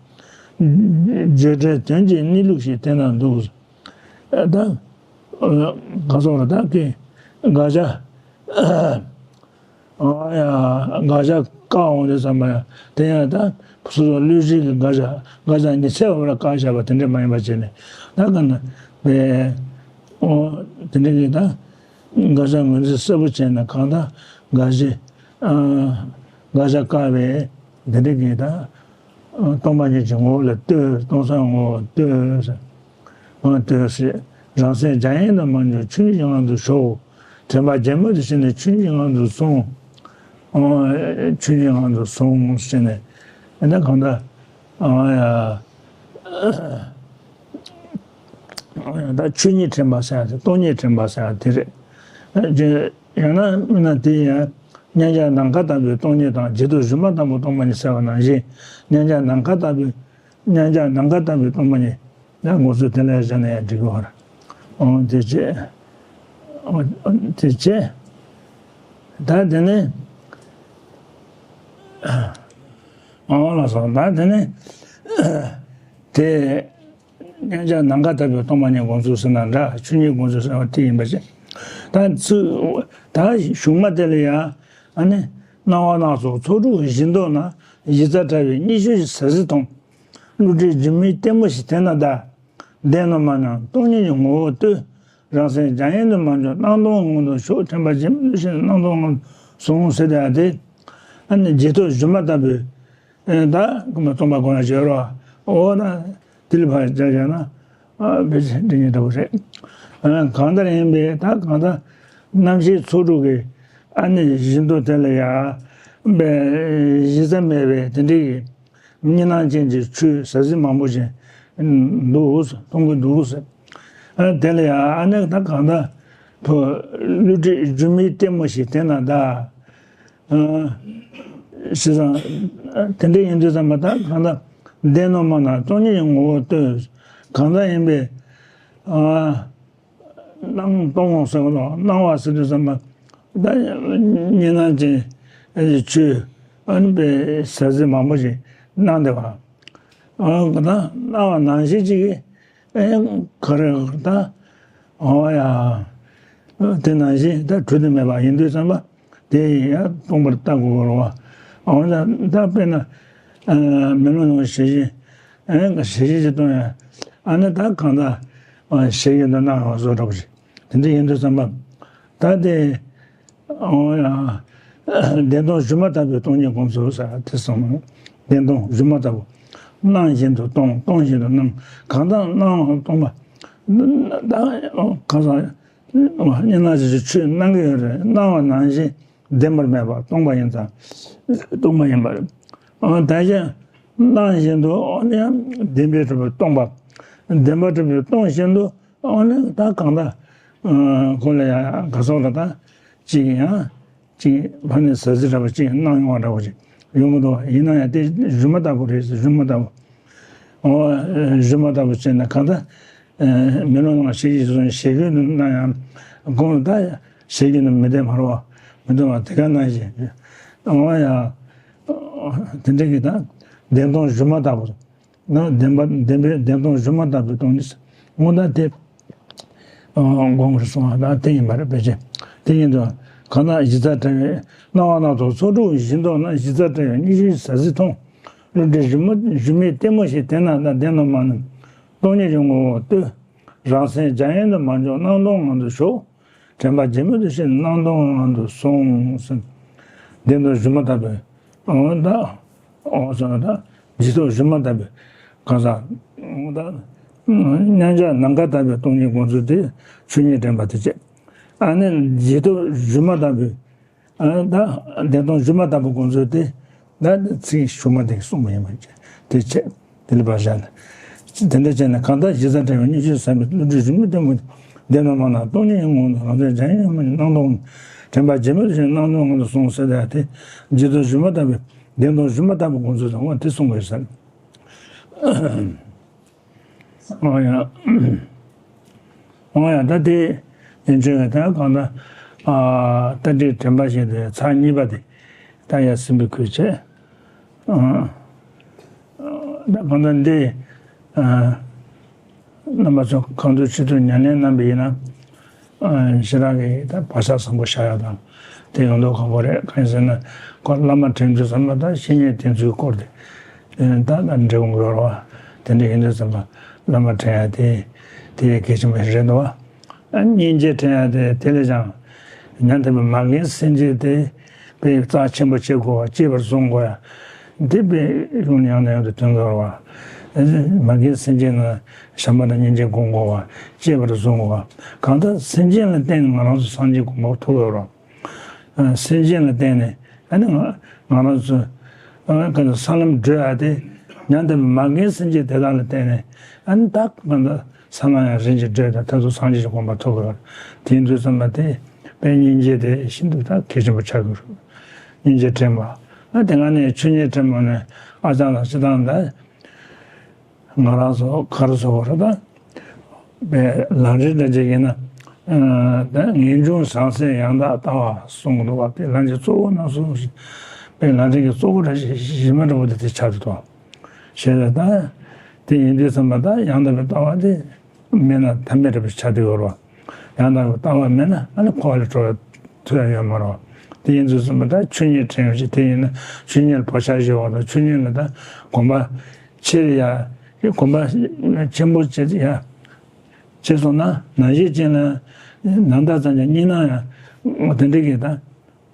བརྗོད་བྲལ་དོན་གྱི་གནས་ལུགས་ཤིག་དེ་ན་འདུག། ད་ག་ས་ར་ད་ཀི་དགག་བྱ། འོ་ཡ། དགག་བྱ་བཀག་འོང་དུས་ཙམ་པ་ཡང་དེ་ཡང་ད་སོ་སོ་བློས་བྱས་ཀྱི་དགག་བྱ་དགག་བྱ་ཉི་ཚེ་བ་ལ་བཀག་བཞག་པ་དེ་འདྲ་མ་ཡིན་པ་བྱས་ནས། ད་ག་ན་པའི། འོ། དེ་འདྲ་གི་ད། དགག་བྱ་ངོས་འཛིན་གསལ་པོ་བྱས་ན་གང་ལྟར་དགག་བྱའི། ཨ། དགག་བྱ་བཀག་པའི་དེ་འདྲ་གི་ད། ཨ། སྟོང་པ་ཉིད་ཀྱི་ངོ་བོ་ལ་ལྟོས། སྟོང་སང་ངོ་བོར་ལྟོས། ཨ། ལྟོས་ཟེར། རང་སེམས་འཇམ་དབྱངས་དུ་མ་འཇོག་ཆོས་ཉིད་ཀྱི་ངང་དུ་ཞོག། དྲན་པ་བརྗེད་མེད་དུ་བྱས་ནས་ཆོས་ཉིད་ཀྱི་ངང་དུ་སོང་། ཨ། ཆོས་ཉིད་ཀྱི་ངང་དུ་སོང་ཟེར་ནས། ཨ་ནི་གང་ལྟར། ཨ། ཡ། ད་ཆོས་ཉིད་དྲན་པ་ཟེར་ཡ་དེ་སྟོང་ཉིད་དྲན་པ་ཟེར་ཡ་དེ་རེད། ཡང་ན་མིན་ན་དེ་ཡང་མཉམ་གཞག་ནམ་མཁའ་ལྟ་བུའི་སྟོང་ཉིད་དང་རྗེས་ཐོབ་སྒྱུ་མ་ལྟ་བུ་སྟོང་པ་ཉིད་ཟེར་བ་ནང་བཞིན། མཉམ་གཞག་ནམ་མཁའ་ལྟ་བུའི། མཉམ་གཞག་ནམ་མཁའ་ལྟ་བུའི་སྟོང་པ་ཉིད་ཡང་དགོངས་ཚུལ་དེ་ལ་བཞག་ན་ཡང་འགྲིག་གི་རེད། འོ་དེ་བྱས། འོ་དེ་བྱས། ད་དེ་ནས། འོ་ལགས་སོ། ད་དེ་ནས། དེ། མཉམ་གཞག་ནམ་མཁའ་ལྟ་བུའི་སྟོང་པ་ཉིད་དགོངས་ཚུལ་ཟེར་ན་འདྲ། ཆོས་ཉིད་དགོངས་ཚུལ་ཟེར་བ་དེ་ཡིན་པ་བྱས། ད་ཚུ། ད་གཞུག་མ་དེ་ལ་ཡང་། ཨ་ནི། སྣང་བ་སྣ་ཚོགས་ཚོགས་དྲུག་གི་བཞི་མདོ་ན། གཞི་རྩ་བྲལ་བའི་གཉིས་ཆོས་ཀྱི་ཟབ་གཟིགས་མཐོང་། བསླུ་བྲིད་སྒྱུ་མའི་ལྟད་མོ་ཞིག་དེ་ན་གདའ། བདེན་ནོ་མ་ན་སྟོང་ཉིད་ཀྱི་ངོ་བོར་ལྟོས། རང་སེམས་འཇམ་དབྱངས་དུ་མ་འཇོག་སྣང་སྟོང་ངང་དུ་ཞོག། དྲན་པ་བརྗེད་མེད་དུ་བྱས་ནས་སྣང་སྟོང་ངང་དུ་སོང་ཟེར་ཡ་དེ། ཨ་ནི་རྗེས་ཐོབ་སྒྱུ་མ་ལྟ་བུའི། ཨེ། ད་ཀུན་མ་རྟོགས་པ་དགོངས་ཡ་བྱེད་རོགས། འོ་ན་དེ་ལ་ཕར་སྦྱར་བྱས་ན། ཨ། དཔེ་ཆ་འདི་ཉིད་ལྟ་བུ་རེད། ཨ། གང་ལྟར་ཡིན་པས་ད་གང་ལྟར་རྣམ་ཤེས་ཚོགས་དྲུག་གི། ཨ་ནི་བཞི་མདོ་དེ་ལ་ཡ། པའི་གཞི་རྩ་མེད་པའི་དེ་འདྲའི་གི། གཉིས་སྣང་ཅན་གྱི་ཆོས་ཟབ་གཟིགས་མང་པོ་ཞིག་འདུག། མཐོང་གི་འདུག་ཟེར། ཨ། དེ་ལ་ཡང་ཨ་ནི་ད་གང་ལྟར་བུ་བསླུ་བྲིད་སྒྱུ་མའི་ལྟད་མོ་ཞིག་དེ་ན་གདའ། ཨ། ཞེས་སོགས། དེ་འདྲ་ཡིན་དུས་ཙམ་པ་ད་གང་ལྟར་བདེན་ནོ་མ་ན་སྟོང་ཉིད་ཀྱི་ངོ་བོར་ལྟོས། གང་ལྟར་ཡིན་པས། ཨ། སྣང་སྟོང་ཟེར་བ་དང་སྣང་བ་ཟེར་དུས་ཙམ་པ། ད་གཉིས་སྣང་ཅན་གྱི་ཆོས། ཨ་ནི་པའི་ཟབ་གཟིགས་མང་པོ་ཞིག་སྣང་བསྡད་པ། ཨ། ད་སྣང་བ་ནང་བཞིན་ཅིག་གི། ཨེ། ག་རེ་ད། འོ་ཡ། དེ་ནང་བཞིན་ད་གྲུབ་དུ་མེད་པ་ཡིན་དུས་ཙམ་པ། དེ་ཡང་སྟོང་པར་བལྟ་དགོས་རེད་བ། འོ་ད་ད་དཔེར་ན། ཨ། མེ་ལོང་ནང་ཞལ་བཞེས། ཨེ། ཞལ་བཞེས་ཅིག་གཏོང་ཡ། ཨ་ནི་ད་གང་ལྟར། ཨ། ཞལ་གྱི་འདི་སྣང་བ་བཟོ་འདྲ་པོ་ཞིག་དེ་འདྲ་ཡིན་དུས་ཙམ་པ། ད་དེ། འོ་ཡ། བདེན་སྟོང་སྒྱུ་མ་ལྟ་བུའི་སྟོང་ཉིད་སྒོམ་ཚུལ་ཟེར་དེ་གསུངས། བདེན་སྟོང་སྒྱུ་མ་ལྟ་བུ། སྣང་བཞིན་དུ་སྟོང་། སྟོང་བཞིན་དུ་སྣང་། གང་ལྟར་སྣང་བ་སྟོང་པ། ད་གང་ཟག་གཉིས་སྣང་བཞིན་གྱི་ཆོས་སྣང་གི་ཡོད་རེད། སྣང་བ་ནང་བཞིན་བདེན་པར་མེད་པ་སྟོང་པ་ཡིན་ཙང་། སྟོང་པ་ཡིན་པ་རེད། ཨ་ད་གཞན་སྣང་བཞིན་དུ་ཨ་ནི་ཡང་བདེན་པས་གྲུབ་པའི་སྟོང་པ། བདེན་པར་གྲུབ་པའི་སྟོང་བཞིན་དུ་ཨ་ནི་ད་གང་ལྟར་ཁོ་ལ་ཡང་ག་སོགས་ལ་ད་ཅིག་ཡང་ཅིག་ཕ་ནས་ཟ་ཟི་འདྲ་པོ་ཅིག་སྣང་ཡོང་བ་འདྲ་པོ་ཅིག་ཡོང་གི་འདུག་ཡིན་ན་ཡང་དེ་སྒྱུ་མ་ལྟ་བུ་རེད། སྒྱུ་མ་ལྟ་བུ། ཨོ། སྒྱུ་མ་ལྟ་བུ་བྱས་ན་གང་ལྟར། མེ་ལོང་ནང་ཞལ་གྱིས་བཟུང་ཞལ་གྱིས་ནི་སྣང་ཡང་དགོངས་ལ་ད་ཞལ་གྱིས་ནི་མི་བདེན་པ་རེད་པ། མི་བདེན་པ་དེ་ག་ནང་བཞིན། ཨོ་ཡ། དེ་འདྲ་གི་ད་བདེན་སྟོང་སྒྱུ་མ་ལྟ་བུ། ན་བདེན་པ་བདེན་པའི་བདེན་སྟོང་སྒྱུ་མ་ལྟ་བུའི་སྟོང་ཉིད་དངོས་དང་དེ། དགོངས་སུ་སོང་བ་དང་དེ་ཡིན་པར་ཕལ་ཆེར། དེ་ཡིན་དུ། གང་ན་གཞི་རྩ་བྲལ་བའི་སྣང་བ་སྣ་ཚོགས་ཚོགས་དྲུག་བཞིན་མདོར་ན་གཞི་རྩ་བྲལ་བའི་གཉིས་ཆོས་ཟ་ཟི་མཐོང་། བསླུ་བྲིད་སྒྱུ་མ་སྒྱུ་མའི་ལྟད་མོ་ཞིག་དེ་ན་ད་བདེན་ནོ་མ་ནི། སྟོང་ཉིད་ཀྱི་ངོ་བོ་ལྟོས། རང་སེམས་འཇམ་དབྱངས་དུ་མ་འཇོག་སྣང་སྟོང་ངང་དུ་ཞོག་དྲན་པ་རྗེན་མོ་དེ་བཞིན་སྣང་སྟོང་ངང་དུ་སོང་ཟེར། བདེན་སྟོང་སྒྱུ་མ་ལྟ་བུའི། འོ་ད། འོ་ཟེར་ན་ད། རྗེས་ཐོབ་སྒྱུ་མ་ལྟ་བུའི། གང་ཟག་འོ་ད། མཉམ་གཞག་ནམ་མཁའ་ལྟ་བུའི་སྟོང་ཉིད་དགོངས་ཚུལ་དེ། ཆོས་ཉིད་དྲན་པ་དེ་བྱས། ཨ་ནི་རྗེས་ཐོབ་སྒྱུ་མ་ལྟ་བུའི། ཨ་ད་བདེན་སྟོང་སྒྱུ་མ་ལྟ་བུ་དགོངས་ཚུལ་དེ། ད་ཚིག་ཤུགས་མ་དེ་གསུངས་པ་ཡིན་པ་དེ་བྱས། དེ་ལ་བར་བཞག་ནས། དེ་འདྲ་བྱས་ནས་གང་ལྟར་གཞི་རྩ་བྲལ་བའི་གཉིས་ཆོས་ཟ་ཟི་བསླུ་བྲིད་སྒྱུ་མའི་ལྟད་མོ་དེ། བདེན་ནོ་མ་ན་སྟོང་ཉིད་ངང་དུ་རང་སེམས་འཇམ་དབྱངས་སྣང་སྟོང་། དྲན་པ་རྗེན་མོ་དེ་བཞིན་སྣང་སྟོང་ངང་དུ་སོང་ཟེར་ཡ་དེ། རྗེས་ཐོབ་སྒྱུ་མ་ལྟ་བུའི་བདེན་སྟོང་སྒྱུ་མ་ལྟ་བུ་དགོངས་ཚུལ་དང་དེ་གསུངས་པའི་ཟེར། འོ་ཡ། འོ་ཡ་ད་དེ་ཡན་ཆོད་ཀྱི་ད་གང་ལྟར། ཨ་ལྟ་བྲལ་དྲན་པ་ཞེས་པའི་ཚར་གཉིས་པ་དེ་ད་ཡ་སྲིན་པོའི་ཁུར་བྱས། ཨ་ད་གང་ལྟར་འདི་ཨ་རྣམ་པ་ཚོ་གང་ཐུབ་ཅི་ཐུབ་ཉམས་ལེན་གནང་པ་ཡིན་ན། ཨ་ཞེ་དྲག་གི་ད་བག་ཆགས་བཟང་པོ་བཞག་ཡག་དང་དེ་ཡོང་མདོག་ཁ་པོ་རེད། གང་ཡིན་ཟེར་ན་ཁོ་བླ་མ་དྲན་དུས་ཙམ་པ་ད་བཤེས་གཉེན་དེ་ཚོའི་སྐོར་དེ་ད་ད་འབྲི་འོང་གི་ཡོད་རེད་པ། དེ་འདྲ་ཡིན་དུས་ཙམ་པ་བླ་མ་དྲན་ཡ་དེ་དེ་གལ་ཆེན་པོ་ཞིག་རེད་འདུག་པ། ཨ་སྙིང་རྗེ་དྲན་ཡ་དེ་དེ་ལས་ཀྱང་ཉམས་ལྡན་པའི་མ་རྒན་སེམས་ཅན་དེ་དཔེ་རྩ་ཆེན་པོ་བྱེད་དགོས་པ། གཅེས་པར་བཟུང་དགོས་ཡ་འདི་དཔེ་ཡོང་ནས་ཡང་ནས་ཡང་དུ་ཐོན་དགོས་པ། མ་རྒན་སེམས་ཅན་ལ་བྱམས་པ་དང་སྙིང་རྗེ་སྒོམ་དགོས་པ། གཅེས་པར་བཟུང་དགོས་པ། གང་ལྟར་སེམས་ཅན་ལ་བརྟེན་ནས་ང་རང་ཚོ་སངས་རྒྱས་གོ་འཕང་ཐོབ་ཡོད་རེད། སེམས་ཅན་ལ་བརྟེན་ནས་ཨ་ནི་ང་ང་རང་ཚོ་ཨ་ག་ཚོད་ས་ལམ་བགྲོད་ཡ་དེ་ཉམས་ལྡན་པའི་མ་རྒན་སེམས་ཅན་དེ་དག་ལ་བརྟེན་ནས་ཨ་ནི་ད་གང་ལྟར་ས་ལམ་ཡང་རིམ་གྱིས་བགྲོད་དང་ད་གཟོད་སངས་རྒྱས་ཀྱི་གོ་འཕང་ཐོབ་དགོས་པ། དེ་ཡིན་དུས་ཙམ་པ་དེ་དཔེ་སྙིང་རྗེ་དེ་ཤིན་ཏུ་ད་གལ་ཆེན་པོ་ཆགས་ཀྱི་རེད། སྙིང་རྗེ་དྲན་པ། ཨ་དེ་སྔ་ནས་ཆོས་ཉིད་དྲན་པ་ནས་ཨ་ཅག་ལགས་སྤྱིར་བཏང་ད། ང་རང་ཚོ་ག་རེ་ཟེར་དགོས་རེད་ད། པའི་ལམ་རིམ་འདྲ་ཅིག་ཡིན་ན། ཨ་ད་ངེས་འབྱུང་བྱང་སེམས་ཡང་དག་ལྟ་བ་གསུངས་འདུག་པ། དེ་ལམ་གྱི་གཙོ་བོ་ནང་གསུངས་ཤིང་། པའི་ལམ་རིམ་གྱི་གཙོ་བོ་འདྲ་ཞིག་གཞི་མ་འདྲ་བོ་དེ་དེ་ཆགས་འདུག་དང་། ཞེས་ད་དེ་ཡིན་དུས་ཙམ་པ་ད་ཡང་དག་པའི་ལྟ་བ་དེ་མེད་ན་ཐབས་མེད་འདྲ་བོ་ཆགས་བསྡད་ཡོད་རེད་པ། ཡང་དག་པའི་ལྟ་བ་མེད་ན་ཨ་ནི་འཁོར་བ་ལས་གྲོལ་བའི་ཐབས་ཡང་ཡོད་མ་རེད་པ། དེ་ཡིན་དུས་ཙམ་པ་ད་ཆོས་ཉིད་དྲན་ཡོད་ཅིག་དེ་ཡིན་ན་ཆོས་ཉིད་ལ་བག་ཆགས་ཞེན་པ་དང་ཆོས་ཉིད་ལ་ད་གོམས་པ་ཆེ་ཡ། གོམས་པ་ཆེན་པོ་བྱེད་ཡ། བྱས་སོང་ན་ནམ་ཞིག་ཅིག་ལ་ནམ་ཟླ་ཙམ་ཅིག་གཉིད་སྣང་ཡ། དེ་འདྲ་གི་ད་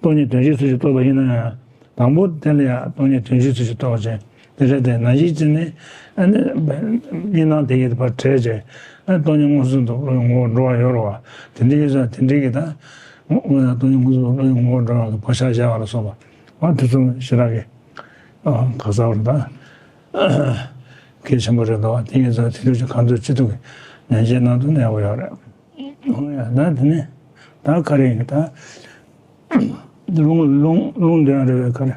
སྟོང་ཉིད་དོན་བྱེད་ཚུལ་ཞིག་རྟོགས་པ་ཡིན་ན་ཡང་དང་པོ་དེ་ལ་ཡ་སྟོང་ཉིད་དོན་བྱེད་ཚུལ་ཞིག་རྟོགས་བྱས་དེ་རེད་དེ་ནམ་ཞིག་ཅིག་ནས་ཨ་ནི་གཉིད་སྣང་དེ་གི་ཕར་བྲལ་བྱས་ཨ་སྟོང་ཉིད་མངོན་སུམ་དུ་བློ་ཡི་ངོ་བོར་འགྲོ་བ་ཡོད་རེད་པ། དེ་འདྲ་ཡིན་ཙང་དེ་འདྲ་གི་ད་སྟོང་ཉིད་མངོན་སུམ་དུ་བློ་ཡི་ངོ་བོར་འགྲོ་བ་གི་བག་ཆགས་བཞག་པ་ལ་སོགས་པ་དེ་ཚོ་ཞེ་དྲག་གི་ག་ཟེར་བ་རེད་ད། གལ་ཆེན་པོ་རེད་འདུག་དེ་ཡིན་ཙང་དེ་དུས་ཀྱི་གང་ཐུབ་ཅི་ཐུབ་ཀྱི་ཉམས་བཞེས་གནང་ཐུབ་ན་ཡག་པོ་ཡོད་རེད། འོ་ཡ་ད་དེ་ནས་ད་ག་རེ་ཡིན་ད། རླུང་རླུང་རླུང་འདོན་རེད་པས་ག་རེ།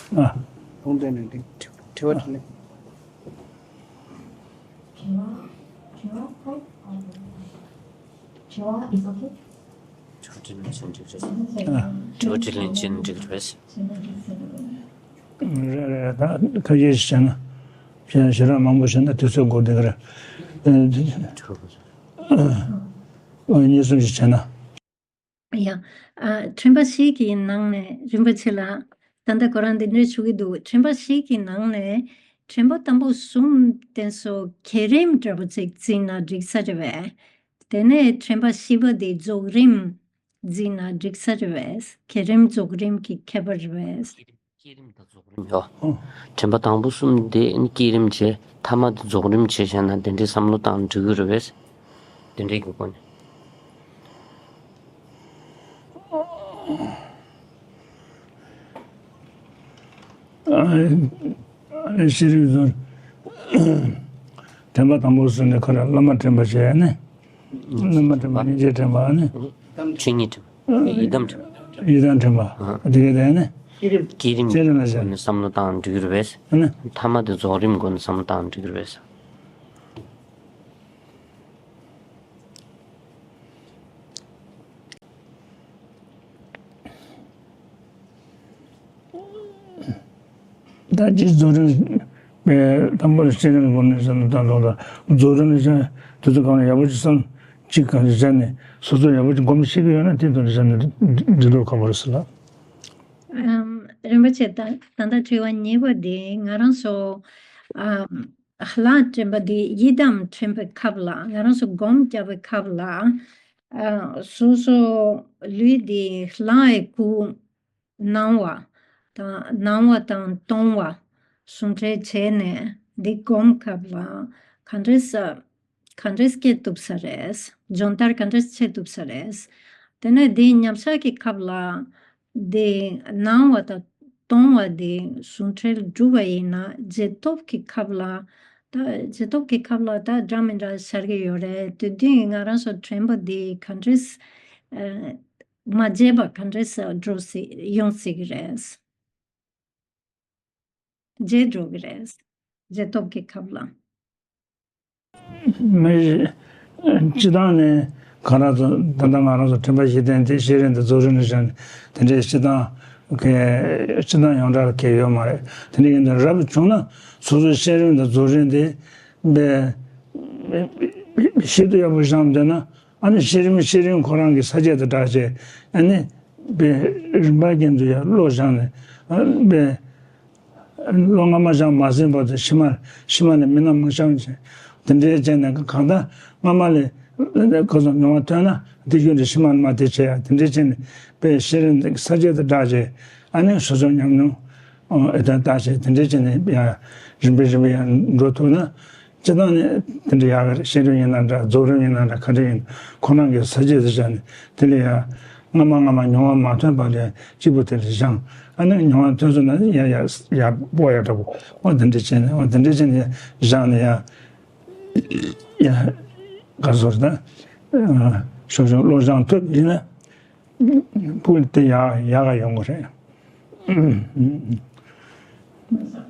ཨ། རླུང་འདོན་ནས་འདི་དྲི་བ་དྲིས་ལན། དྲི་བ་དྲིས་ལན་བྱེད་འགྲིག་རེད། དྲི་བ་དྲིས་ལན་བྱེད་འགྲིག་རེད། རེད་རེད། ད་ཁ་ཤས་ཤིག་བྱས་ན་ཞེ་དྲག་མང་པོ་བྱས་ན་དུས་ཚོད་འགོར་བསྡད་ཀྱི་རེད། ཨ་གཉིས་གསུམ་ཞིག་བྱས་ན། ཡ། ཨ་དྲན་པ་བཞི་གི་ནང་ནས་རིན་པོ་ཆེ་ལགས། ད་ལྟ་ཁོ་རང་འདི་འདྲས་ཞུ་གི་འདུག་དྲན་པ་བཞི་གི་ནང་ནས་དྲན་པ་དང་པོ་གསུམ་དེ་ཚོ་གོ་རིམ་འདྲ་པོ་ཅིག་བརྩིས་ན་འགྲིག་ས་རེད་པས། དེ་ནས་དྲན་པ་བཞི་པ་དེ་རྫོགས་རིམ་བརྩིས་ན་འགྲིག་ས་རེད་པས། གོ་རིམ་རྫོགས་རིམ་གྱི་ཁྱད་པར་རེད་པས། བསྐྱེད་རིམ་དང་རྫོགས་རིམ་ཡོད། ཨོ། དྲན་པ་དང་པོ་གསུམ་དེ་ནི་བསྐྱེད་རིམ་བྱས། ཐ་མ་དེ་རྫོགས་རིམ་བྱས་བཞག་ན་དེ་འདྲའི་བསམ་བློ་བཏང་འགྲིག་གི་རེད་པས། དེ་འདྲའི་གི་སྒོ་ནས། ཨ། ཨ། བསྐྱེད་རིམ་སོགས། དྲན་པ་དང་པོ་གསུམ་ནི་ཁོ་རང་བླ་མ་དྲན་པ་བྱས་ནས། བླ་མ་དྲན་པ། སྙིང་རྗེ་དྲན་པ་ནི། ཆོས་ཉིད་དྲན་པ། ཡི་དམ་དྲན་པ། ཡི་དམ་དྲན་པ། དེ་ག་དེ་ནི། བསྐྱེད་རིམ། བསྐྱེད་རིམ་ལ་བྱ། སྒོ་ནས་བསམ་བློ་བཏང་འགྲིག་གི་རེད་པས། ཨ་ནི། ཐ་མ་དེ་རྫོགས་རིམ་སྒོ་ནས་བསམ་བློ་བཏང་འགྲིག་གི་རེད་པས། ད་ཅི་རྫོགས་རིམ་པའི་དང་པོ་ལ་བསྐྱེད་རིམ་སྒོ་ནས་བསམ་བློ་བཏང་ལོག་ལ། རྫོགས་རིམ་ལ་བྱ། དུས་ཚོད་གང་ལ་ཡག་པོ་ཅིག་བསམ། ཅིག་གང་ཞིག་བྱས་ནས་སོ་སོ་ཡག་པོ་ཅིག་སྒོམ་ཤེས་ཀྱི་ཡོད་ན་དེ་དོན་བྱས་ནས་འགྲིག་འགྲིག་འགྲོ་ཁག་པོ་རེད་ཟེར་ལ། ཨམ། རིན་པོ་ཆེ། ད་ད་ལྟ་དྲི་བ་གཉིས་པ་དེ་ང་རང་ཚོ། ཨམ། ལྷ་དྲན་པ་དེ་ཡི་དམ་དྲན་པའི་སྐབས་ལ། ང་རང་ཚོ་སྒོམ་རྒྱག་པའི་སྐབས་ལ། ཨ། སོ་སོ་ལུས་དེ་ལྷའི་སྐུ། སྣང་བ་དང་། སྣང་བ་དང་སྟོང་བ་ཟུང་འབྲེལ་བྱས་ནས་འདི་སྒོམ་སྐབས་ལ་ག་འདྲས་ག་འདྲས་སྐྱེ་ཐུབ་ས་རེད། སྦྱོང་བརྡར་ག་འདྲས་བྱེད་ཐུབ་ས་རེད། དེ་ནས་འདི་མཉམ་བཞག་གི་སྐབས་ལ་འདི་སྣང་བ་དང་སྟོང་བ་འདི་ཟུང་འབྲེལ་གྲུབ་པ་ཡིན་ན་རྗེས་ཐོབ་ཀྱི་སྐབས་ལ། ད་རྗེས་ཐོབ་ཀྱི་སྐབས་ལ་ད་འདྲ་མི་འདྲ་ཤར་གྱི་ཡོད་རེད། དེ་དུས་ང་རང་ཚོ་དྲན་པ་འདི་ག་འདྲས། ཨ། མ་བརྗེད་པ་ག་འདྲས་འགྲོ་སྲིད། ཡོང་སྲིད་ཀྱི་རེད། བརྗེད་འགྲོ་གི་རེད། རྗེས་ཐོབ་ཀྱི་སྐབས་ལ། མི། སྤྱི་བཏང་ནས་གང་རང་ཚོ་ད་ལྟ་ང་རང་ཚོ་དྲན་པ་བཞི་ལྡན་དེ་བསྐྱེད་རིམ་དང་རྫོགས་རིམ་ལ་བཞག་ནས་དེ་འདྲའི་སྤྱི་བཏང་གི་སྤྱི་བཏང་ཡོངས་གྲགས་ལ་གལ་ཡོད་མ་རེད། དེ་འདྲ་ཡིན་དུས་རབ་བྱུང་ན་སོ་སོའི་བསྐྱེད་རིམ་དང་རྫོགས་རིམ་དེ་དཔེ་ཞིབ་ཏུ་ཡག་པོ་བཞག་འདོད་ན། ཨ་ནི་བསྐྱེད་རིམ་བསྐྱེད་རིམ་ཁོ་རང་གི་ས་བཅད་དང་སྦྲགས་བྱས། ཨ་ནི་དཔེ་རིམ་པ་ཀུན་ཏུ་ཡང་བློ་སྦྱངས་ནས། ཨ། དཔེ་བློ་སྔ་མ་སྦྱངས་མ་ཟིན་བར་དུ་ཕྱི་མ་ཕྱི་མ་ལ་མི་སྣང་མ་སྦྱངས་བྱས། དེ་འདྲའི་བྱས་ནས་གང་ལྟར་སྔ་མ་ལས་ཁོ་ཚོ་མྱོང་བ་ཐོན་ན་དེ་རྒྱུན་དུ་ཕྱི་མ་མ་དེ་བྱས་ཡ། དེ་འདྲའི་བྱས་ནས་དཔེ་བསྐྱེད་རིམ་ས་བཅད་དང་སྦྲགས་བྱས། ཨ་ནི་སོ་སོ་ཉམས་མྱོང་ཨེ་ཐན་བཏགས་བྱས། དེ་འདྲའི་བྱས་ནས་ཡང་རིམ་པས་རིམ་པས་ཡང་འགྲོ་ཐུབ་ན། སྤྱི་བཏང་ནས་དེ་འདྲ་ཡག་གི་རེད། བསྐྱེད་རིམ་ཡིན་ན་འདྲ། རྫོགས་རིམ་ཡིན་ན་འདྲ། ག་འདྲ་ཡིན་ཁོ་རང་གི་ས་བཅད་དེ་བཞག་ནས་དེ་ལས་ཡང་སྔ་མ་སྔ་མ་མྱོང་བ་མ་ཐོན་པ་ལས་གཅིག་པུ་དེ་འདྲ་སྦྱངས། ཨ་ནི་མྱོང་བ་ཐོན་སོང་ན་ཡང་ཡར་ཡར་སྤོ་ཡག་འདྲ་པོ། འོ་དེ་འདྲ་བྱས་ནས། འོ་དེ་འདྲ་བྱས་ནས་སྦྱངས་ནས་ཡང་ཡང་ག་ཚོད་ད་ཞོག་ཞོག་བློ་སྦྱོང་ཐུབ་ཡིན་ན། ཕུགས་དེ་ཡག་ཡག་ག་ཡོང་གི་རེད།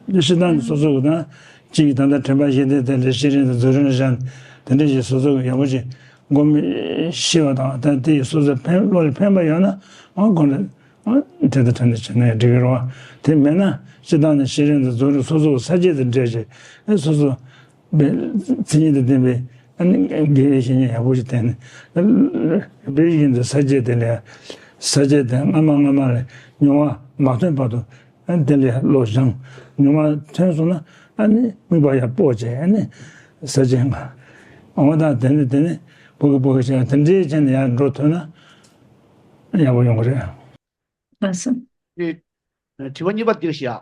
འདི་སྤྱིར་བཏང་གི་སོ་སོ་གི་ད་གཅིག་ད་ལྟ་དྲན་པ་བཞི་ལྡན་དེ་ལས་བསྐྱེད་རིམ་དང་རྫོགས་རིམ་བཞག་དེ་འདྲ་ཞིག་སོ་སོ་གི་ཡག་པོ་ཞིག་སྒོམ་ཤེས་པ་དང་། ད་དེ་ཡིས་སོ་སོ་ཕན་བློ་ལ་ཕན་པ་ཡོད་ན། འོ་དགོངས་ནས་དེ་ལྟར་དྲན་ནས་བྱས་ན་འགྲིག་གི་རེད་བ། དེ་མེད་ན་སྤྱིར་བཏང་ནས་བསྐྱེད་རིམ་དང་རྫོགས་རིམ་སོ་སོ་གི་ས་བཅད་དེ་འགྲེལ་བྱས། ཨེ་སོ་སོ། པའི་མཚན་ཉིད་དང་ལྡན་པའི་ཨ་ནི་དགེ་བའི་བཤེས་གཉེན་ཡག་པོ་ཞིག་བསྟེན་ནས། དཔེ་བཞིན་དུ་ས་བཅད་དེ་ལས། ས་བཅད་དེ་སྔ་མ་སྔ་མ་ལས་མྱོང་བ་མ་ཐོན་བར་དུ། ཨ་ནི་དེ་ལས་བློ་སྦྱངས། མྱོང་བ་ཐོན་སོང་ན་ཨ་ནི་དམིགས་པ་ཡར་སྤོ་བྱས། ཨ་ནི་ས་བཅད་ལྔ། འོ་ད་དེ་ནི་དེ་ནི་སྤོ་གི་སྤོ་གི་བྱས། དེ་འདྲའི་བྱས་ནས་ཡར་འགྲོ་ཐུབ་ན་ཡག་པོ་ཡོང་གི་རེད། ལགས་སོ། དེ། དྲི་བ་གཉིས་པ་འདིར་བཤད།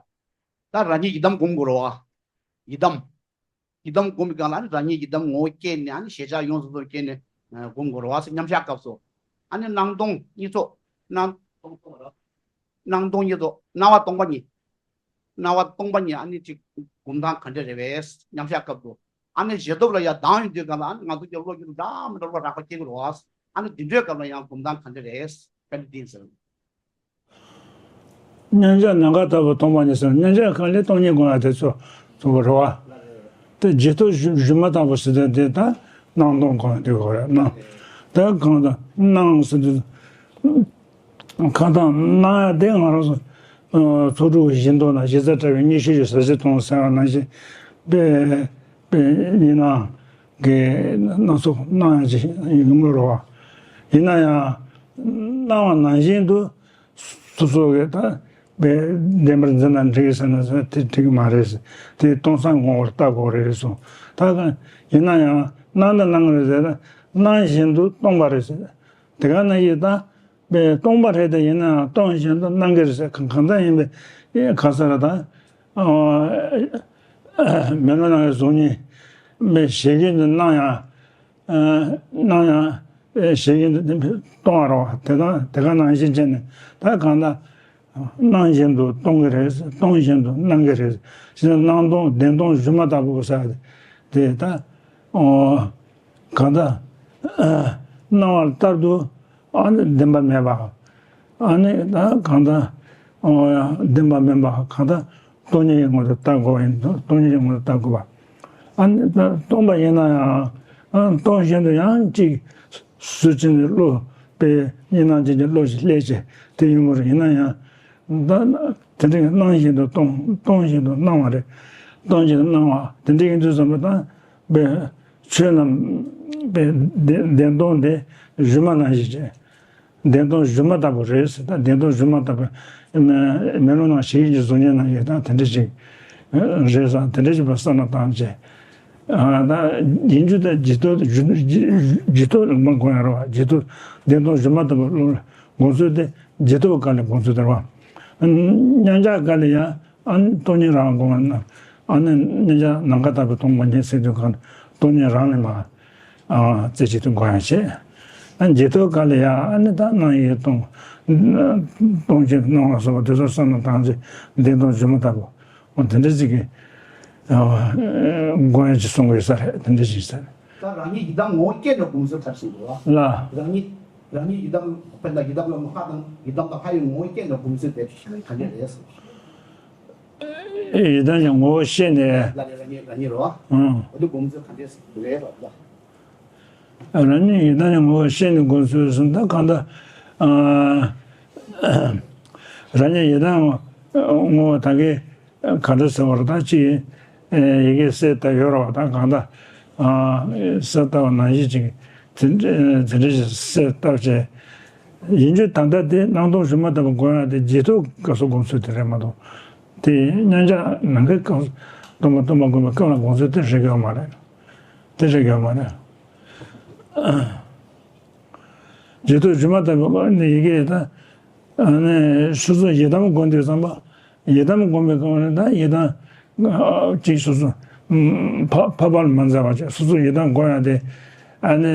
ད་རང་ཉིད་ཡི་དམ་སྒོམ་དགོས་རེད་བ། ཡི་དམ། ཡི་དམ་སྒོམ་པའི་སྒང་ལ་ཨ་ནི་རང་ཉིད་ཡི་དམ་ངོ་བོ་སྐྱེས་ནས། ཨ་ནི་ཞེན་ཆགས་ཡོངས་སུ་རྫོགས་སྐྱེས་ནས་སྒོམ་དགོས་རེད་བ་ཟེར། མཉམ་བཞག་སྐབས་སུ། ཨ་ནི་སྣང་སྟོང་གཉིས་ཚོགས། སྣང་སྣང་སྟོང་གཉིས་ཚོགས། སྣང་བ་སྟོང་པ་ཉིད། སྣང་བ་སྟོང་པ་ཉིད་ཨ་ནི་ཅིག་སྒོམ་སྟངས་ག་འདྲ་རེད་པས། མཉམ་བཞག་སྐབས་སུ། ཨ་ནི་རྗེས་ཐོབ་ལ་ཡང་ལྡང་ཡོང་དུས་སྒང་ལ་ཨ་ནི་ང་ཚོ་ཀྱི་བློ་རྒྱུད་འདྲ་མི་འདྲ་བ་རགས་པ་སྐྱེ་གི་རེད་བ། ཨ་ནི་འདི་འདྲའི་སྐབས་ལ་ཡང་སྒོམ་སྟངས་ག་འདྲ་རེད། དཀའ་ལས་འདི་ཟེར། མཉམ་བཞག་ནམ་མཁའ་ལྟ་བུ་སྟོང་པ་ཉིད་ཟེར། མཉམ་བཞག་གང་ལས་སྟོང་ཉིད་སྒོམ་ཡ་དེ་ཚོ་ཚོ་གི་རེད་བ། དེ་རྗེས་ཐོབ་གཞུ་གཞུ་མ་ལྟ་བུ་ཟེར་དུས་དེ་ད་སྣང་སྟོང་སྒོམ་ཡ་དེ་གོ་རེད། སྣང་། དེ་གང་དུ་སྣང་ཟེར་དུས། ཁ་དང་སྣང་ཡ་དེ་ང་རང་ཚོ་ཚོགས་དྲུག་གི་བཞི་མདོ་ན་གཞི་རྩ་བྲལ་བའི་གཉིས་ཤེས་ཀྱི་ཟབ་ཆོས་སྟོང་ཟེར་བ་ནང་བཞིན་དཔེ་དཔེ་ཡིན་ནའང་གི་སྣང་ཚོགས་སྣང་ཡ་ཅིག་ཡོང་གི་རེད་བ། ཡིན་ན་ཡང་སྣང་བ་ནང་བཞིན་དུ་སོ་སོ་གི་ད་དཔེ་བདེན་པར་འཛིན་ན་འགྲིག་ཟེར་ན་དེ་འགྲིག་གི་མ་རེད། དེ་སྟོང་སང་སྒོམ་པར་ལྟ་དགོས་རེད་གསུངས། ད་ག་ཡིན་ན་ཡང་སྣང་དང་སྣང་གི་རེད་ཟེར་ན་སྣང་བཞིན་དུ་སྟོང་པ་རེད་ཟེར། དེ་ག་ནང་བཞིན་ད། པའི་སྟོང་པ་རེད་དེ། ཡིན་ནའང་སྟོང་བཞིན་དུ་སྣང་གི་རེད་ཟེར། གང་གང་ཙམ་ཡིན་པའི་ དེ་ག་ས་ར་དང་། མེ་ལོང་ནང་གི་གཟུགས་བརྙན་མེ་ཞེ་གི་འདི་སྣང་ཡང་། སྣང་ཡང་ཞེ་གི་འདི་སྟོང་བ་རོ། དེ་དང་དེ་ག་ནང་བཞིན་བྱས་ནས་ད་གང་ལྟར། སྣང་བཞིན་དུ་སྟོང་གི་རེད། སྟོང་བཞིན་དུ་སྣང་གི་རེད། ཞེ་ན་སྣང་སྟོང་བདེན་སྟོང་སྒྱུ་མ་ལྟ་བུ་ཟེར་དེ་ད། གང་ལྟར། སྣང་བ་ལྟར་དུ་ཨ་ནི་བདེན་པ་མེད་པ། ཨ་ནི་ད་གང་ལྟར། བདེན་པ་མིན་པ་གང་ལྟར་སྟོང་ཉིད་ཀྱི་ངོ་བོར་བལྟ་དགོས་པ་ཡིན། སྟོང་ཉིད་ཀྱི་ངོ་བོར་བལྟ་དགོས་པ། ཨ་ནི་ད་སྟོང་པ་ཡིན་ན་ཡང་སྟོང་བཞིན་དུ་ཡང་ཅིག་ཟུར་ཕྱིན་ནས་བློ་དཔེ་གཉིས་སྣང་ཅན་གྱི་བློ་ཞིག་སླེབས་བྱས་དེ་ཡོང་གི་རེད། ཡིན་ན་ཡང་ད་དེ་འདྲའི་སྣང་བཞིན་དུ་སྟོང་། སྟོང་བཞིན་དུ་སྣང་བ་རེད། སྟོང་བཞིན་དུ་སྣང་བ་དེ་འདྲའི་ཡིན་དུས་ཙམ་པ་དང་དཔེ་ཆོས་རྣམས་དཔེ་བདེན་སྟོང་དེ་སྒྱུ་མ་ནང་བཞིན་བྱས། བདེན་སྟོང་སྒྱུ་མ་ལྟ་བུ་རེད་ཟེར། ད་བདེན་སྟོང་སྒྱུ་མ་ལྟ་བུ། མེ་ལོང་ནང་ཞིག་གི་གཟུགས་བརྙན་ནང་བཞིན་ད་དེ་འདྲ་ཞིག་རེད་ཟེར། དེ་འདྲ་ཞིག་པ་བསམ་བློ་བཏང་བྱས། ད་ཡིན་རྒྱུ་ད་རྗེས་ཐོབ་རྗེས་ཐོབ་མ་དགོས་ཡ་རེད་བ། རྗེས་ཐོབ་བདེན་སྟོང་སྒྱུ་མ་ལྟ་བུ་དགོངས་ཚུལ་དེ་རྗེས་ཐོབ་སྐབས་ལ་དགོངས་ཚུལ་དེ་རེད་བ། མཉམ་གཞག་སྐབས་ལ་ཡང་ཨ་ནི་སྟོང་ཉིད་རང་དགོངས་པ་ན། ཨ་ནི་མཉམ་གཞག་ནམ་མཁའ་ལྟ་བུའི་སྟོང་པ་ཉིད་ཟེར་དུས་གང་སྟོང་ཉིད་རང་ལས་མ། རྩེ་གཅིག་ཏུ་དགོངས་ཡ་བྱས། ཨ་རྗེས་ཐོབ་སྐབས་ལ་ཡང་ཨ་ནི་ད་སྣང་ཡུལ་སྟོང་། སྟོང་ཆེན་སྣང་བ་སོགས་པ་དེ་ཚོ་བསམ་བློ་བཏང་ཚེ་བདེན་སྟོང་སྒྱུ་མ་ལྟ་བུ། འོ་དེ་འདྲ་ཅིག་གི་དགོངས་ཡ་ཅིག་གསུང་དགོས་ས་རེད། དེ་འདྲ་ཅིག་ས་རེད། ད་རང་ཉིད་ཡི་དམ་ངོ་བོ་སྐྱེས་ནས་སྒོམ་ཚུལ་ཐབས་ཤེས་འདུག་ལ། རང་ཉིད་རང་ཉིད་ཡི་དམ་དཔེར་ན་ཡི་དམ་ལ་ལྷ་དང་ཡི་དམ་དང་ལྷ་ཡི་ངོ་བོ་སྐྱེས་ནས་སྒོམ་ཚུལ་དེ་ག་འདྲ་རེད། ཡི་དམ་གྱི་ངོ་བོ་ཤེས་ནས། ལ་ལས་རང་ཉིད་རང་ཉིད་རོ། ཨང་། འོ་དེ་སྒོམ་ཚུལ་ག་འདྲས་རེད་རོ་ལ། རང་ཉིད་ཡི་དམ་གྱི་ངོ་བོ་ཤེས་ནས་སྒོམ་ཚུལ་ཟེར་ན་ད་གང་ལྟར། ཨ། རང་ཉིད་ཡི་དམ་ངོ་བོ་ད་གིན་ག་འདྲ་ཟེར་བ་རེད། ད་ཅི་ཡི་གེ་གསལ་བཏབ་ཡོད་རོ། ད་གང་ལྟར། ཨ། གསལ་བཏབ་པ་ནང་བཞིན་ཅིག་དེ་འདྲ་དེ་འདྲ་ཞིག་གསལ་བཏབ་བྱས། ཡིན་རྒྱུ་ད་ལྟ་དེ་སྣང་སྟོང་སྒྱུ་མ་ལྟ་བུ་དགོངས་ཡ་དེ་རྗེས་ཐོབ་སྐབས་སུ་དགོངས་ཚུལ་དེ་རེད་མ་གཏོགས། དེ་མཉམ་གཞག་ནམ་མཁའི་སྐབས་སྟོང་པ་སྟོང་པ་སྒོམ་པའི་སྐབས་ལ་དགོངས་ཚུལ་དེ་རེད་ཡོད་མ་རེད། དེ་རེད་ཡོད་མ་རེད། རྗེས་ཐོབ་སྒྱུ་མ་ལྟ་བུ་ནི་ཡི་གེ་ད། ཨ་ནི་སོ་སོ་ཡི་དམ་སྒོམ་དུས་ཙམ་པ། ཡི་དམ་སྒོམ་པའི་སྒང་ནས་ད་ཡི་དམ་གཅིག་སོ་སོ་འཕགས་པ་ལ་མ་འཛིན་པ་བྱས། སོ་སོ་ཡི་དམ་སྒོམ་ཡ་དེ་ཨ་ནི་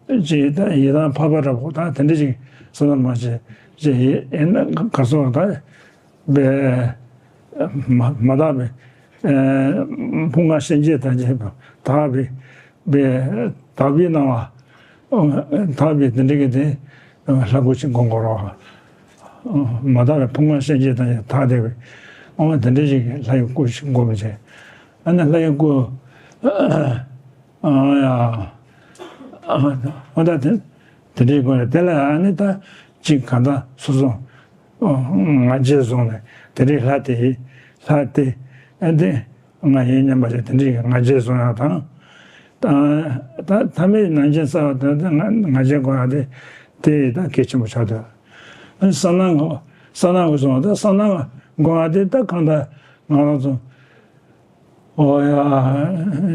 གཅིག་ད་ཡི་དམ་འཕགས་པ་འདྲ་པོ་ད་དེ་འདྲ་ཞིག་བསམ་བློ་མ་བྱས་བྱས་ཡིན་ན་ག་སོ་ད་པའི་མ་མ་དག་པའི་ཕུང་ཁམས་སྐྱེ་མཆེད་དང་བཅས་པ་དག་པའི་པའི་དག་པའི་སྣང་བ། དག་པའི་དེ་འདྲ་གི་དེ་ལྷ་སྐུ་ཅིག་སྒོམ་དགོས་རོགས། མ་དག་པའི་ཕུང་ཁམས་སྐྱེ་མཆེད་དང་དག་བསྡད་པའི་དབང་དེ་འདྲ་ཞིག་གི་ལྷ་ཡི་སྐུ་ཞིག་སྒོམ་བྱས། ཨ་ནི་ལྷ་ཡི་སྐུ། ཨ་ཡ། ཨ་ད་དེ་དེ་འདྲའི་སྒོ་ནས་དེ་ལ་ཨ་ནི་ད་ཅིག་གང་ལྟར་སོ་སོ་ང་རྒྱལ་བཟུང་ནས་དེ་འདྲའི་ལྷ་དེ་ཡི་ལྷ་དེ་ཨ་དེ་ང་ཡིན་སྙམ་པ་ཞིག་དེ་འདྲའི་ང་རྒྱལ་བཟུང་ཡག་དང་། ད་ད་ཐ་མའི་ནང་བཞིན་གསལ་བ་དེ་ང་ང་རྒྱལ་སྒོམ་ཡག་དེ་དེ་ད་གལ་ཆེན་པོ་ཆགས་འདུག་བསམ་སྣང་བསམ་སྣང་གི་སོང་ད་བསམ་སྣང་སྒོམ་ཡག་དེ་ད་གང་ལྟར་ང་རང་ཚོ། ཨོ་ཡ།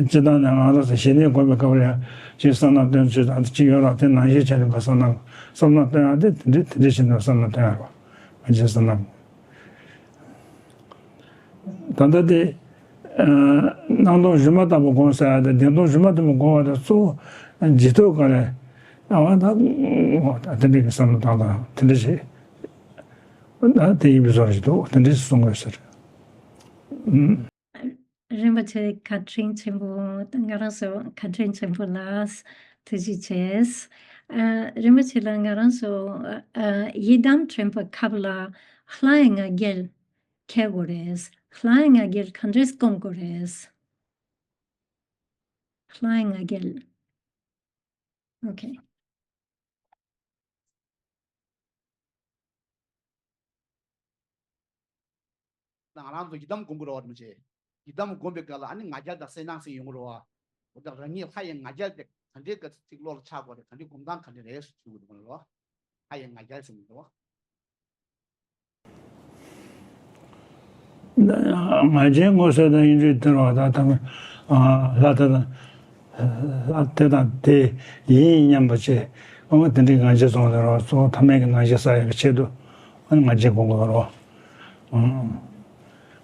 སྤྱིར་བཏང་ནས་ང་རང་ཚོ་ཞི་གནས་སྒོམ་པའི་སྐབས་ལ་ཡང་ཅིག་བསམ་སྣང་སྟོན་ཚུལ་དང་ཅིག་ཡོད་ར། དེ་ནང་བཞིན་བྱས་ནས་ང་བསམ་སྣང་བསམ་སྣང་སྟོན་ཡག་དེ་དེ་འདྲ་དེ་འདྲ་བྱས་ནས་བསམ་སྣང་སྟོན་ཡག་རེད། ང་ཚོའི་བསམ་སྣང་། ད་ལྟ་དེ་སྣང་སྟོང་སྒྱུ་མ་ལྟ་བུ་སྒོམ་ཟེར་ཡག་དེ་བདེན་སྟོང་སྒྱུ་མ་ལྟ་བུ་སྒོམ་པ་དེ་གཙོ་བོ་རྗེས་ཐོབ་སྐབས་ལ་ཨ་ད་དེ་འདྲ་གི་བསམ་བློ་བཏང་དང་དེ་འདྲ་བྱས། ད་དེ་ཡིན་པའི་བཟོ་ཞིག་འདུག་དེ་འདྲ་གསུང་དགོས་ཟེར། རིན་པོ་ཆེ་བཀའ་དྲིན་ཆེན་པོ། ང་རང་ཚོ་བཀའ་དྲིན་ཆེན་པོ་ལ་ཐུགས་རྗེ་ཆེ། ཨ། རིན་པོ་ཆེ་ལགས་ང་རང་ཚོ་ཨ་ཡི་དམ་དྲན་པའི་སྐབས་ལ་ལྷ་ཡི་ང་རྒྱལ་འཁྱེར་དགོས་རེད། ལྷ་ཡི་ང་རྒྱལ་ག་འདྲས་སྒོམ་དགོས་རེད། ལྷ་ཡི་ང་རྒྱལ། ཨོ་ཁེ། ང་རང་ཚོ་ཡི་དམ་སྒོམ་གྱི་རེད་བ། རིན་པོ་ཆེ། ཡི་དམ་སྒོམ་པའི་སྐབས་ལ་ཨ་ནི་ང་རྒྱལ་དང་སེར་སྣང་ཟེར་ཡོང་གི་རེད་བ། འོ་ད་རང་ཉིད་ལྷ་ཡི་ང་རྒྱལ་དེ་ག་འདྲའི་སྐབས་ཅིག་བློ་ལ་འཆར་དགོས་རེད། ག་འདྲའི་སྒོམ་སྟངས་ག་འདྲ་རེད་ཞུ་གི་འདུག་ལོ། ལྷ་ཡི་ང་རྒྱལ་ཟེར་གྱི་འདུག་ང་རྒྱལ་ངོ་ཚ་དང་ཡིན་རྒྱུ་དེ་རེད་བ། ད་ཐ་མ་ལྷ་དེ་དང་ལྷ་དེ་དང་དེ་ཡིན་སྙམ་པ་བྱས། འོ་དེ་འདྲའི་ང་རྒྱལ་བཟུང་དེ་རེད་བ། གཙོ་བོ་ཐ་མལ་གྱི་སྣང་ཤས་བསལ་ཡག་གི་ཆེད་དུ་ཨ་ནི་ང་རྒྱལ་སྒོམ་དགོས་རེད་བ།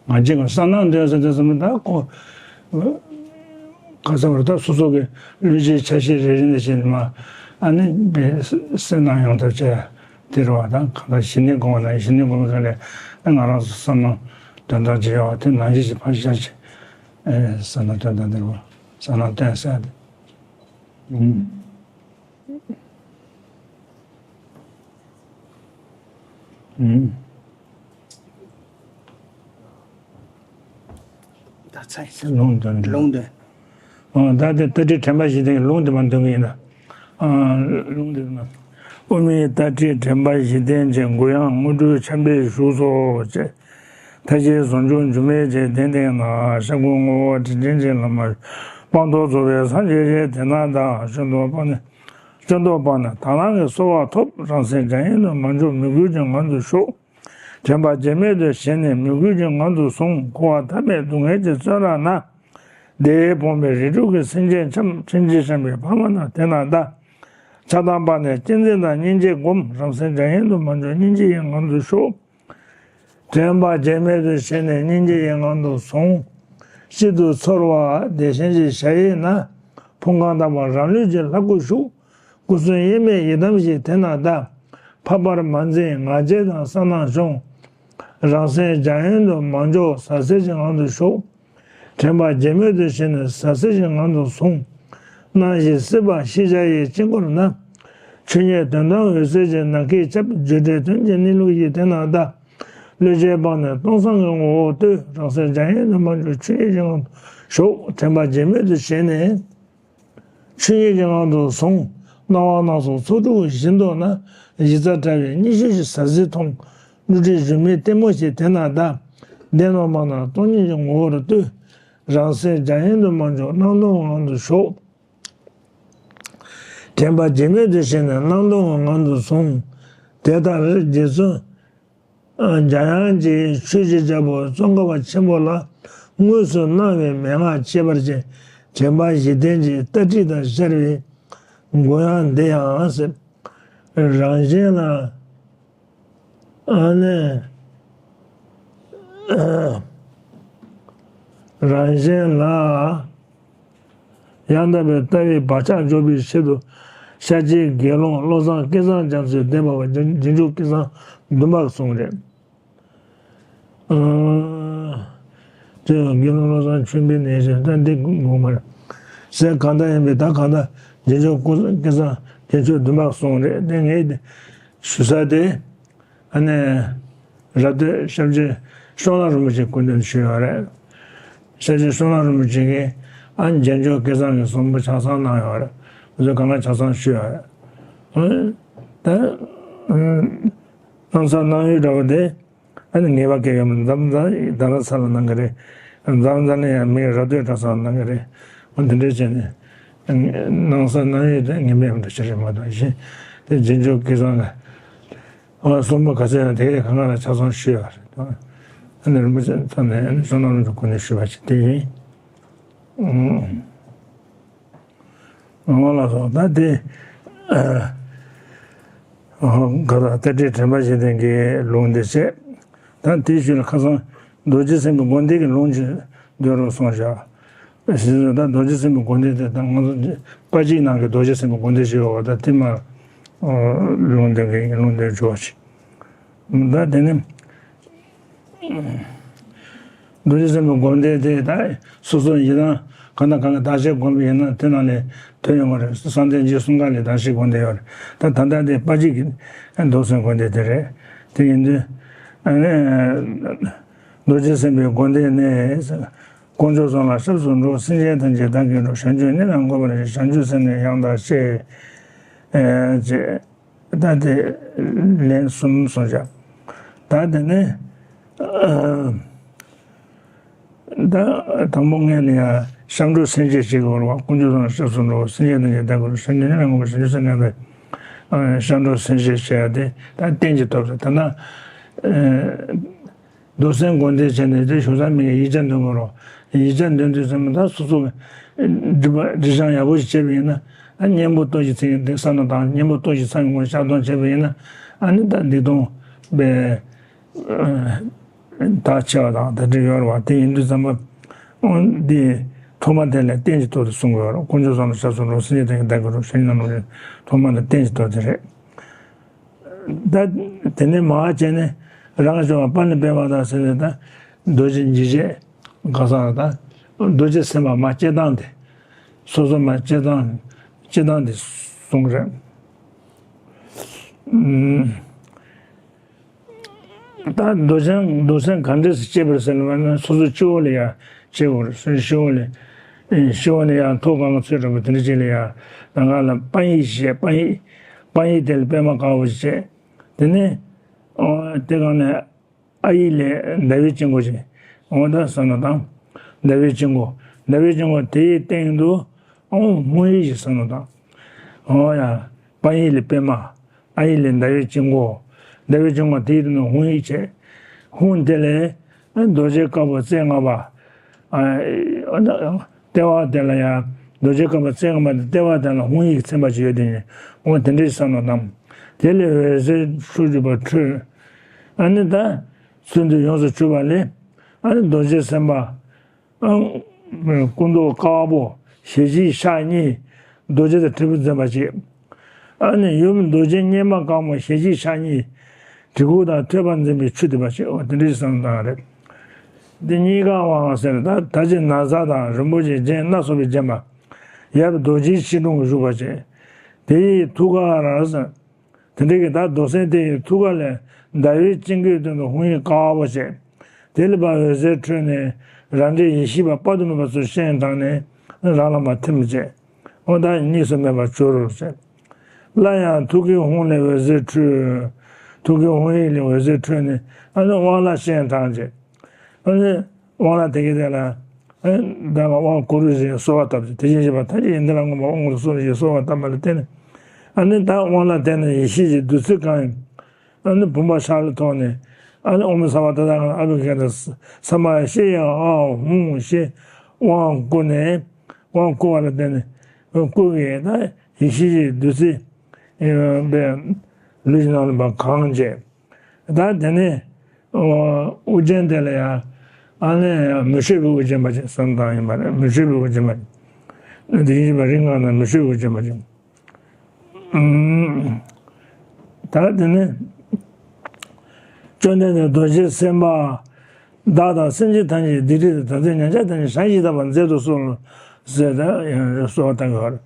ང་རྒྱལ་གྱི་བསམ་སྣང་འདོན་ཟེར་དུས་ཙམ་པ། ད་ཁོ་ག་ཚོད་རེད། ད་སོ་སོ་གི་བློ་སྦྱོང་ཆ་ཤས་རེ་རེ་ནས་བྱས་ནས་མར་ཨ་ནི་དཔེ་སེམས་ནང་ཡོང་ཐབས་བྱས། དེ་རེད་པ། ད་གང་ལྟར་ཞི་གནས་སྒོམ་པ་ན། ཞི་གནས་སྒོམ་པའི་སྒང་ལ་ཨ་ང་རང་ཚོ་བསམ་སྣང་འདོན་སྟངས་ཅིག་ཡོད་པ། དེ་ནང་བཞིན་ཞིག་ཕར་བཞག་བྱས། ཨེ། བསམ་སྣང་འདོན་སྟངས་དེ་རེད་པ། བསམ་སྣང་འདོན་ཟེར་ཡ་དེ། ཨུམ། ཨུམ། ད་ཚར་ཡིན། ལུང་འདོན། ལུང་འདོན། ཨ། ད་དེ་ལྟ་ཁྲིད་དྲན་པ་བཞི་ལྡན་གྱི་ལུང་དེ་མར་འདོན་གྱི་ཡིན་ད། ཨ། ལུང་དེ་མར། དབུ་མའི་ལྟ་ཁྲིད་དྲན་པ་བཞི་ལྡན་གྱི། གུ་ཡངས་དངོས་གྲུབ་འཆམ་པའི་གཞུག་སོགས་བཅས། མཐའ་བཞིའི་ཟུང་འཇུག་འགྱུར་མེད་ཀྱི་གདེང་ལྡན་ན། སྐྱབས་མགོན་ངོ་བོ་དྲིན་ཅན་གྱི་བླ་མ། སྤངས་རྟོགས་རྫོགས་པའི་སངས་རྒྱས་ཞེས། དེ་ན་བདག་སྐྱོན་རྟོག་སྤངས་ནས། སྐྱོན་རྟོག་སྤངས་ནས་དག་སྣང་གི་གསོལ་བ་ཐོབ། རང་སེམས་འཇམ་དབྱངས་དུ་མ་འཇོག་མོས་གུས་ཀྱི་ངང་དུ་ཞོག་དྲན་པ་རྗེས་མེད་དུ་བྱས་ནས་མོས་གུས་ཀྱི་ངང་དུ་བཟུང་། འཁོར་བ་མཐའ་མེད་སྡུག་བསྔལ་གྱི་བཙོན་ར་ན། བདེ་བས་ཕོངས་པའི་རིགས་དྲུག་གི་སེམས་ཅན་འཁྱམས། ཕྱིན་ཅི་བྱ་བའི་ཕ་མ་རྣམས་དེ་ན་གདའ། ཆགས་སྡང་སྤངས་ནས་གཅེས་འཛིན་དང་སྙིང་རྗེ་བསྒོམ། རང་སེམས་འཇམ་དབྱངས་དུ་མ་འཇོག་སྙིང་རྗེ་ཡི་ངང་དུ་ཞོག་དྲན་པ་རྗེས་མེད་དུ་བྱས་ནས་སྙིང་རྗེ་ཡི་ངང་དུ་བཟུང་། གཅིག་ཏུ་ཚོར་བ་བདེ་ཆེན་གྱི་ཞལ་ཡིན་ན། ཕུང་ཁམས་དག་པར་རང་ལུས་ཀྱི་ལྷ་སྐུ་བཞུགས། སྐུ་གསུང་དབྱེར་མེད་ཡི་དམ་ཞིག་དེ་ན་གདའ། འཕགས་པར་མ་འཛིན་ང་རྒྱལ་དང་བསམ་སྣང་སྦྱོང་། རང་སེམས་འཇམ་དབྱངས་དུ་མ་འཇོག་ཟབ་གསལ་གྱི་ངང་དུ་ཞོག་དྲན་པ་རྗེས་མེད་དུ་བྱས་ནས་ཟབ་གསལ་གྱི་ངང་དུ་བཟུང་། སྣང་ཞིང་སྲིད་པ་ཤེས་བྱ་ཡི་དཀྱིལ་འཁོར་ན། ཆོས་ཉིད་དོན་དམ་འོད་གསལ་གྱི་ནམ་མཁས་ཁྱབ། བརྗོད་བྲལ་དོན་གྱི་གནས་ལུགས་ཀྱིས་དེ་ན་གདའ། བློ་སྦྱོང་སྤངས་ནས་སྟོང་སང་གི་ངོ་བོར་ལྟོས། རང་སེམས་འཇམ་དབྱངས་དུ་མ་འཇོག་ཆོས་ཉིད་ཀྱི་ངང་དུ་ཞོག་དྲན་པ་རྗེས་མེད་དུ་བྱས་ནས། ཆོས་ཉིད་ཀྱི་ངང་དུ་བཟུང་། སྣང་བ་སྣ་ཚོགས་ཚོགས་དྲུག་བཞིན་དུ་ན། གཞི་རྩ་བྲལ་བའི་གཉིས་ཤེས་ཀྱི་ཟབ་གསལ་མཐོང་། བསླུ་བྲིད་གཞོམ་མེད་གཏི་མུག་ཞི་དེ་ན་གདའ། བདེན་སྣང་མ་སྣང་སྟོང་ཉིད་ཀྱི་ངོ་བོར་ལྟོས། རང་སེམས་འཇམ་དབྱངས་དུ་མ་འཇོག་སྣང་སྟོང་ངང་དུ་ཞོག་དྲན་པ་རྗེས་མེད་དུ་བྱས་ནས་སྣང་སྟོང་ངང་དུ་བཟུང་། དེ་ལྟར་རྗེ་བཙུན་འཇམ་དབྱངས་ཀྱིས་ཆོས་ཀྱི་རྒྱལ་པོ་ཙོང་ཁ་པ་ཆེན་པོ་ལ་དངོས་སུ་སྣང་བའི་མན་ངག་ཁྱད་པར་ཅན་དྲན་པ་བཞི་ལྡན་གྱི་ལྟ་ཁྲིད་དང་སྦྱར་བའི་གུ་ཡངས་འདི་ཡང་ཟེར། རང་གཞན་ལ། ཨ་ནི། རང་གཞན་ལ་ཡང་དག་པའི་ལྟ་བའི་བག་ཆགས་འཇོག་པའི་ཆེད་དུ། ཤཱཀྱའི་དགེ་སློང་བློ་བཟང་སྐལ་བཟང་རྒྱ་མཚོས་བསྟན་པ་བ་རྗེས་འཇུག་སྐལ་བཟང་འདུན་པ་གསུངས་རེད། ཨ། དེ་ཡང་དགེ་སློང་བློ་བཟང་ཆོས་འཕེལ་ནས་བཤད། ད་འདི་དགོངས་པ་རེད། ཟེར་གང་ལྟར་ཡིན་པས། ད་གང་ལྟར་རྗེས་འཇུག་སྐལ་བཟང་དེ་ཚོས་འདུན་པ་གསུངས་རེད། དེ་ངས་ཞུ་ས་དེ། ཨ་ནི། རབ་སྟོད་ཞབས་ཕྱི་ཤོང་ལགས་རིན་པོ་ཆེའི་སྐུ་མདུན་ཞུས་ཡོད་རེད། ཞབས་ཕྱི་ཤོང་ལགས་རིན་པོ་ཆེ་གིས་ཨ་ནི་རྗེས་འཇུག་སྐལ་བཟང་གི་གསུང་འབུམ་ཆ་ཚང་གནང་ཡོད་རེད། ང་ཚོས་གང་ག་ཆ་ཚང་ཞུས་ཡོད་རེད། ཨ། ད། ཨ། སྣང་ས་སྣང་ཡུལ་འདྲ་བོ་དེ། ཨ་ནི་ངེས་པ་སྐྱེ་གི་མི་འདུག་འཛམ་བཟའ་རྡ་རམ་ས་ལ་གནང་གི་རེད། འཛམ་བཟའ་ནས་ཡང་མི་རབ་སྟོད་གྲྭ་ཚང་གནང་གི་རེད། འོ་འདི་འདྲས་བྱས་ནས། སྣང་ས་སྣང་ཡུལ་དེ་ངེས་མེད་མི་འདུག་ཅི་རེད་མ་གཏོགས་གཞན། དེ་རྗེས་འཇུག་སྐལ་བཟང་གི། ཨ། གསུང་འབུམ་ག་ཚད་ཡང་དེ་གས་གང་ག་ལ་ཆ་ཚང་ཞུས་ཡོད་རེད། ཨ་ནི་རིན་པོ་ཆེ་ཚང་ནས་ཨ་ནི་བསོད་ནམས་རིན་པོ་ཆེ་སྐུ་མདུན་ཞུས་པ་ཞིག་དེ་ཡིན། ཨ། འོ་ལགས་སོ། ད་དེ། ཨ། ག་ད་ལྟ་ཁྲིད་དྲན་པ་བཞི་ལྡན་གྱི་ལུང་འདི་བྱས། ད་དེའི་ཤུལ་ལ་ཁ་སང་རྡོ་རྗེ་སེམས་དཔའི་དགོངས་གཏེར་གྱི་ལུང་ཅིག་འདོན་རོགས་གསུངས་བཞག་ཞེས་སོ། ད་རྡོ་རྗེ་སེམས་དཔའི་དགོངས་གཏེར་དེ་ད་ང་ཚོ་པ་ཅིག་ནང་གི་རྡོ་རྗེ་སེམས་དཔའི་དགོངས་གཏེར་ཞིག་ཡོད་པ། ད་དེ་མར་ལུང་འདོན་གྱི་ལུང་འདོན་ཆོག་ཅིག་ད་དེ་ནི། རྡོ་རྗེ་སེམས་དཔའི་དགོངས་གཏེར་དེ་ད་སོ་སོ་ཡི་དམ་གང་དང་གང་གི་བདག་བསྐྱེད་བསྒོམས་པ་ཡིན་ན་དེ་ནང་ནས་ཐོན་ཡོང་བ་རེད། བསམ་གཏན་རྗེས་གསུམ་ཀ་ལས་བདག་བསྐྱེད་དགོངས་གཏེར་ཡོད་རེད། ད་ད་ལྟ་དེ་པ་ཅིག་གི་མདོ་སེམས་དགོངས་གཏེར་དེ་རེད། དེ་ཡིན་དུས་ཨ་ནི་རྡོ་རྗེ་སེམས་དཔའི་དགོངས་གཏེར་ནས། དཀོན་མཆོག་གསུམ་ལ་སྐྱབས་སུ་འགྲོ། སེམས་ཅན་ཐམས་ཅད་བདག་གིས་སྒྲུབ། བྱང་ཆུབ་ཉིད་ལ་འགོད་པར་བྱེད། བྱང་ཆུབ་སེམས་ནི་ཡང་དག་བསྐྱེད། ཨེ། ཅེས། ད་དེ་ལན་གསུམ་གསུངས་བཞག་ད་དེ་ནས། ད་དང་པོ་ངས་ནི་ཡང་སྐྱབས་འགྲོ་སེམས་བསྐྱེད་བྱེད་དགོས་རེད་པ། དཀོན་མཆོག་གསུམ་ལ་སྐྱབས་སུ་འགྲོ། སེམས་ཅན་ཐམས་ཅད་བདག་གིས་སྒྲུབ། བྱང་ཆུབ་ཉིད་ལ་འགོད་པར་བྱེད། བྱང་ཆུབ་སེམས་ནི་ཡང་དག་བསྐྱེད། སྐྱབས་འགྲོ་སེམས་བསྐྱེད་བྱེད་ཡ་དེ་ད་རྟེན་གྱི་སྟོབས་རེད། ད་ན། ཨེ། རྡོ་སེམས་དགོངས་གཏེར་བྱས་ནས་དེ་ཞུ་ས་མི་གི་ཡིག་ཆ་འདོན་དགོས་རོགས། ཡིག་ཆ་འདོན་དུས་ཙམ་པ་ད་སོ་སོ་གི་སྒྲིག་པ་སྒྲིག་སྦྱང་ཡག་པོ་ཞིག་བྱས་པ་ཡིན་ན། ཨ། གཉེན་པོ་ཏོག་ཅིག་ཚིག་གི་བསམ་བློ་བཏང་། གཉེན་པོ་ཏོག་ཅིག་ཚང་གི་ངོ་ཤར་གཏོང་བྱས་པ་ཡིན་ན། ཨ་ནི་ད་འདི་གཏོང་པའི། ཨ། དག་ཆེ་བ་དང་དེ་འདྲ་ཡོད་རེད་བ། དེ་ཡིན་དུས་ཙམ་པ་འོ་འདི་ཐོག་མ་དེ་ལ་རྟེན་གྱི་ཐོག་ཏུ་གསུང་དགོས་རེད། དཀོན་མཆོག་གསུམ་ལ་ཕྱག་འཚལ་ལོ། སེམས་ཅན་ཐམས་ཅད་བདག་གིས་སྒྲུབ། བཤེས་གཉེན་རྣམས་ལ་ཐོག་མ་ལ་རྟེན་གྱི་ཐོག་དེ་རེད། ད་དེ་ནས་མར་བྱས་ནས་རང་བྱུང་བ་དཔལ་ལྡན་པདྨ་དང་ཟེར་ནས་ད་རྡོ་རྗེ་འཇིགས་བྱེད་ག་ས་ལ་ད་རྡོ་རྗེ་སེམས་དཔའ་མར་བསྐྱེད་སྟངས་དེ། སོ་སོ་མར་བསྐྱེད་སྟངས་བསྐྱེད་སྟངས་དེ་གསུངས་རེད། ཨུམ། ད་རྡོ་རྗེ་རྡོ་རྗེ་ག་འདྲས་སེ་བསྐྱེད་པར་ཟེར་ན་སོ་སོ་སྤྱི་བོ་ལ་ཡར་བསྐྱེད་དགོས་རེད། སོ་སོ་སྤྱི་བོ་ལ་སྤྱི་བོ་ནས་ཡར་ཐོག་གང་ག་ཚོད་འདྲ་པོ་དེ་འདྲ་ཅིག་ལ་ཡར་ད་ག་ལ་པ་ཡིག་བྱས། པ་ཡིག་པ་ཡིག་དེ་ལ་པདྨ་དཀར་པོ་ཞིག་བྱས། དེ་ནས་ཨོ་དེ་གང་ནས་ཨ་ཡིག་ལས་ཟླ་བའི་དཀྱིལ་འཁོར་ཞིག་འོ་ད་བསམ་བློ་བཏང་། ཟླ་བའི་དཀྱིལ་འཁོར། ཟླ་བའི་དཀྱིལ་འཁོར་དེའི་སྟེང་དུ་ཨོ་ཧཱུྃ་ཡིག་ཞིག་བསམ་བློ་བཏང་། ཨོ་ཡ། པ་ཡིག་ལས་པདྨ། ཨ་ཡིག་ལས་ཟླ་བའི་དཀྱིལ་འཁོར། ཟླ་བའི་དཀྱིལ་འཁོར་དེའི་སྟེང་དུ་ཧཱུྃ་ཡིག་བྱས། ཧཱུྃ་དེ་ལས་རྡོ་རྗེ་དཀར་པོ་རྩེ་ལྔ་པ། ཨ་ཨ་ལྟེ་བ་དེ་ལ་ཡང་རྡོ་རྗེ་དཀར་པོ་རྩེ་ལྔ་པ་དེ་ལྟེ་བ་དེ་ལ་ཧཱུྃ་ཡིག་མཚན་པ་ཅིག་ཡོད་དེ་ནི་འོ་དེ་འདྲའི་བསམ་བློ་བཏང་། དེ་ལས་འོད་ཟེར་ཕྱོགས་བཅུ་པ་འཕྲོས། ཨ་ནི་ད་ཚུར་འདུས་ཡོངས་སུ་གྱུར་པ་ལས་ཨ་ནི་རྡོ་རྗེ་སེམས་དཔའ། སྐུ་མདོག་དཀར་པོ་ཞལ་གཅིག་ཕྱག་གཉིས་རྡོ་རྗེ་དང་དྲིལ་བུ་འཛིན་པ་ཅིག་ཨ་ནི་ཡུམ་རྡོ་རྗེ་སྙེམས་མ་དཀར་མོ་ཞལ་གཅིག་ཕྱག་གཉིས་གྲི་གུག་དང་ཐོད་པ་འཛིན་པའི་ཆུ་འདུས་པ་ཅིག་འོ་དེ་འདྲའི་བསམ་སྟངས་རེད། འདི་གཉིས་ཀ་དབང་ཟེར་ད་ད་ཅི་ན་བཟའ་དང་རིན་པོ་ཆེའི་རྒྱན་སྣ་ཚོགས་པས་བརྒྱན་པ། ཡབ་རྡོ་རྗེའི་སྐྱིལ་ཀྲུང་གིས་བཞུགས་པ་ཅིག་དེ་ཡི་ཐུགས་ཀ་ར་ཟེར། དེ་འདྲའི་གི་ད་རྡོ་སེམས་དེ་ཡི་ཐུགས་ཀ་ལས་ཟླ་བའི་དཀྱིལ་འཁོར་སྟེང་དུ་ཧཱུྃ་ཡིག་དཀར་པོ་བྱས། དེ་ལས་ཕར་འོད་ཟེར་འཕྲོས་ནས་རང་འདྲའི་ཡེ་ཤེས་པ་དཔག་ཏུ་མེད་པ་ཚོ་སྤྱན་དྲངས་ནས་རང་ལ་མར་ཐིམ་བྱས། འོ་ད་གཉིས་སུ་མེད་པར་གྱུར་ཟེར། སླར་ཡང་ཐུགས་ཀའི་ཧཱུྃ་ལས་འོད་ཟེར་འཕྲོས། ཐུགས་ཀའི་ཧཱུྃ་ཡིག་ལས་འོད་ཟེར་འཕྲོས་ནས་ཨ་ནི་དབང་ལ་སྤྱན་དྲངས་བྱས། ཨ་ནི་དབང་ལ་དེ་གའི་དེ་ལ་ཨ་ནི་བདག་ལ་དབང་བསྐུར་ཞེས་གསོལ་བ་བཏབ་ཅིང་དེ་བཞིན་གཤེགས་པ་ཐམས་ཅད་ཀྱིས་འདི་ལ་མངོན་པར་དབང་བསྐུར་ཏོ་གསུངས་ཞེས་གསོལ་བ་བཏབ་པ་ལ་བརྟེན་ནས་ཨ་ནི་ད་དབང་ལ་བརྟེན་ནས་ཡེ་ཤེས་ཀྱི་བདུད་རྩི་གང་ཡིན་ཨ་ནི་བུམ་པ་ཤར་ལ་ཐོགས་ནས་ཨ་ནི་ཨོཾ་སརྦ་ཏ་ཐཱ་ག་ན་ཨ་བྷི་ཥིག་ཏ་ས་མ་ཡ་ཤི་ཡ་ཨཱཿཧཱུྃ་ཞེས་དབང་བསྐུར་ནས་དབང་བསྐུར་བ་ལ་བརྟེན་ནས་སྐུ་གི་ད་ཡེ་ཤེས་ཀྱི་བདུད་རྩི་པའི་ལུས་ཀྱི་ནང་ལ་བ་གང་བྱས། ད་དེ་ནས་ཨོ་དབུ་རྒྱན་དེ་ལ་ཡང་ཨ་ནི་མི་བསྐྱོད་པའི་དབུ་རྒྱན་པ་ཅིག་བསམ་བཏང་ཡིན་པ་རེད། མི་བསྐྱོད་པའི་དབུ་རྒྱན་པ་ཅིག་དེ་ཡིན་པ་རིགས་ལྔ་ན་མི་བསྐྱོད་པའི་དབུ་རྒྱན་པ་ཅིག་ད་དེ་ནས་བཅོམ་ལྡན་འདས་རྡོ་རྗེ་སེམས་དཔའ། བདག་དང་སེམས་ཅན་ཐམས་ཅད་སྡིག་སྒྲིབ་དང་དམ་ཚིག་ཉམས་ཆག་དང་ནི་བྱང་ཞིང་དག་པར་མཛད་དུ་གསོལ་ལོ། ཟེར་ད་ཡང་གསོལ་བ་བཏབ་ཡོད་རེད།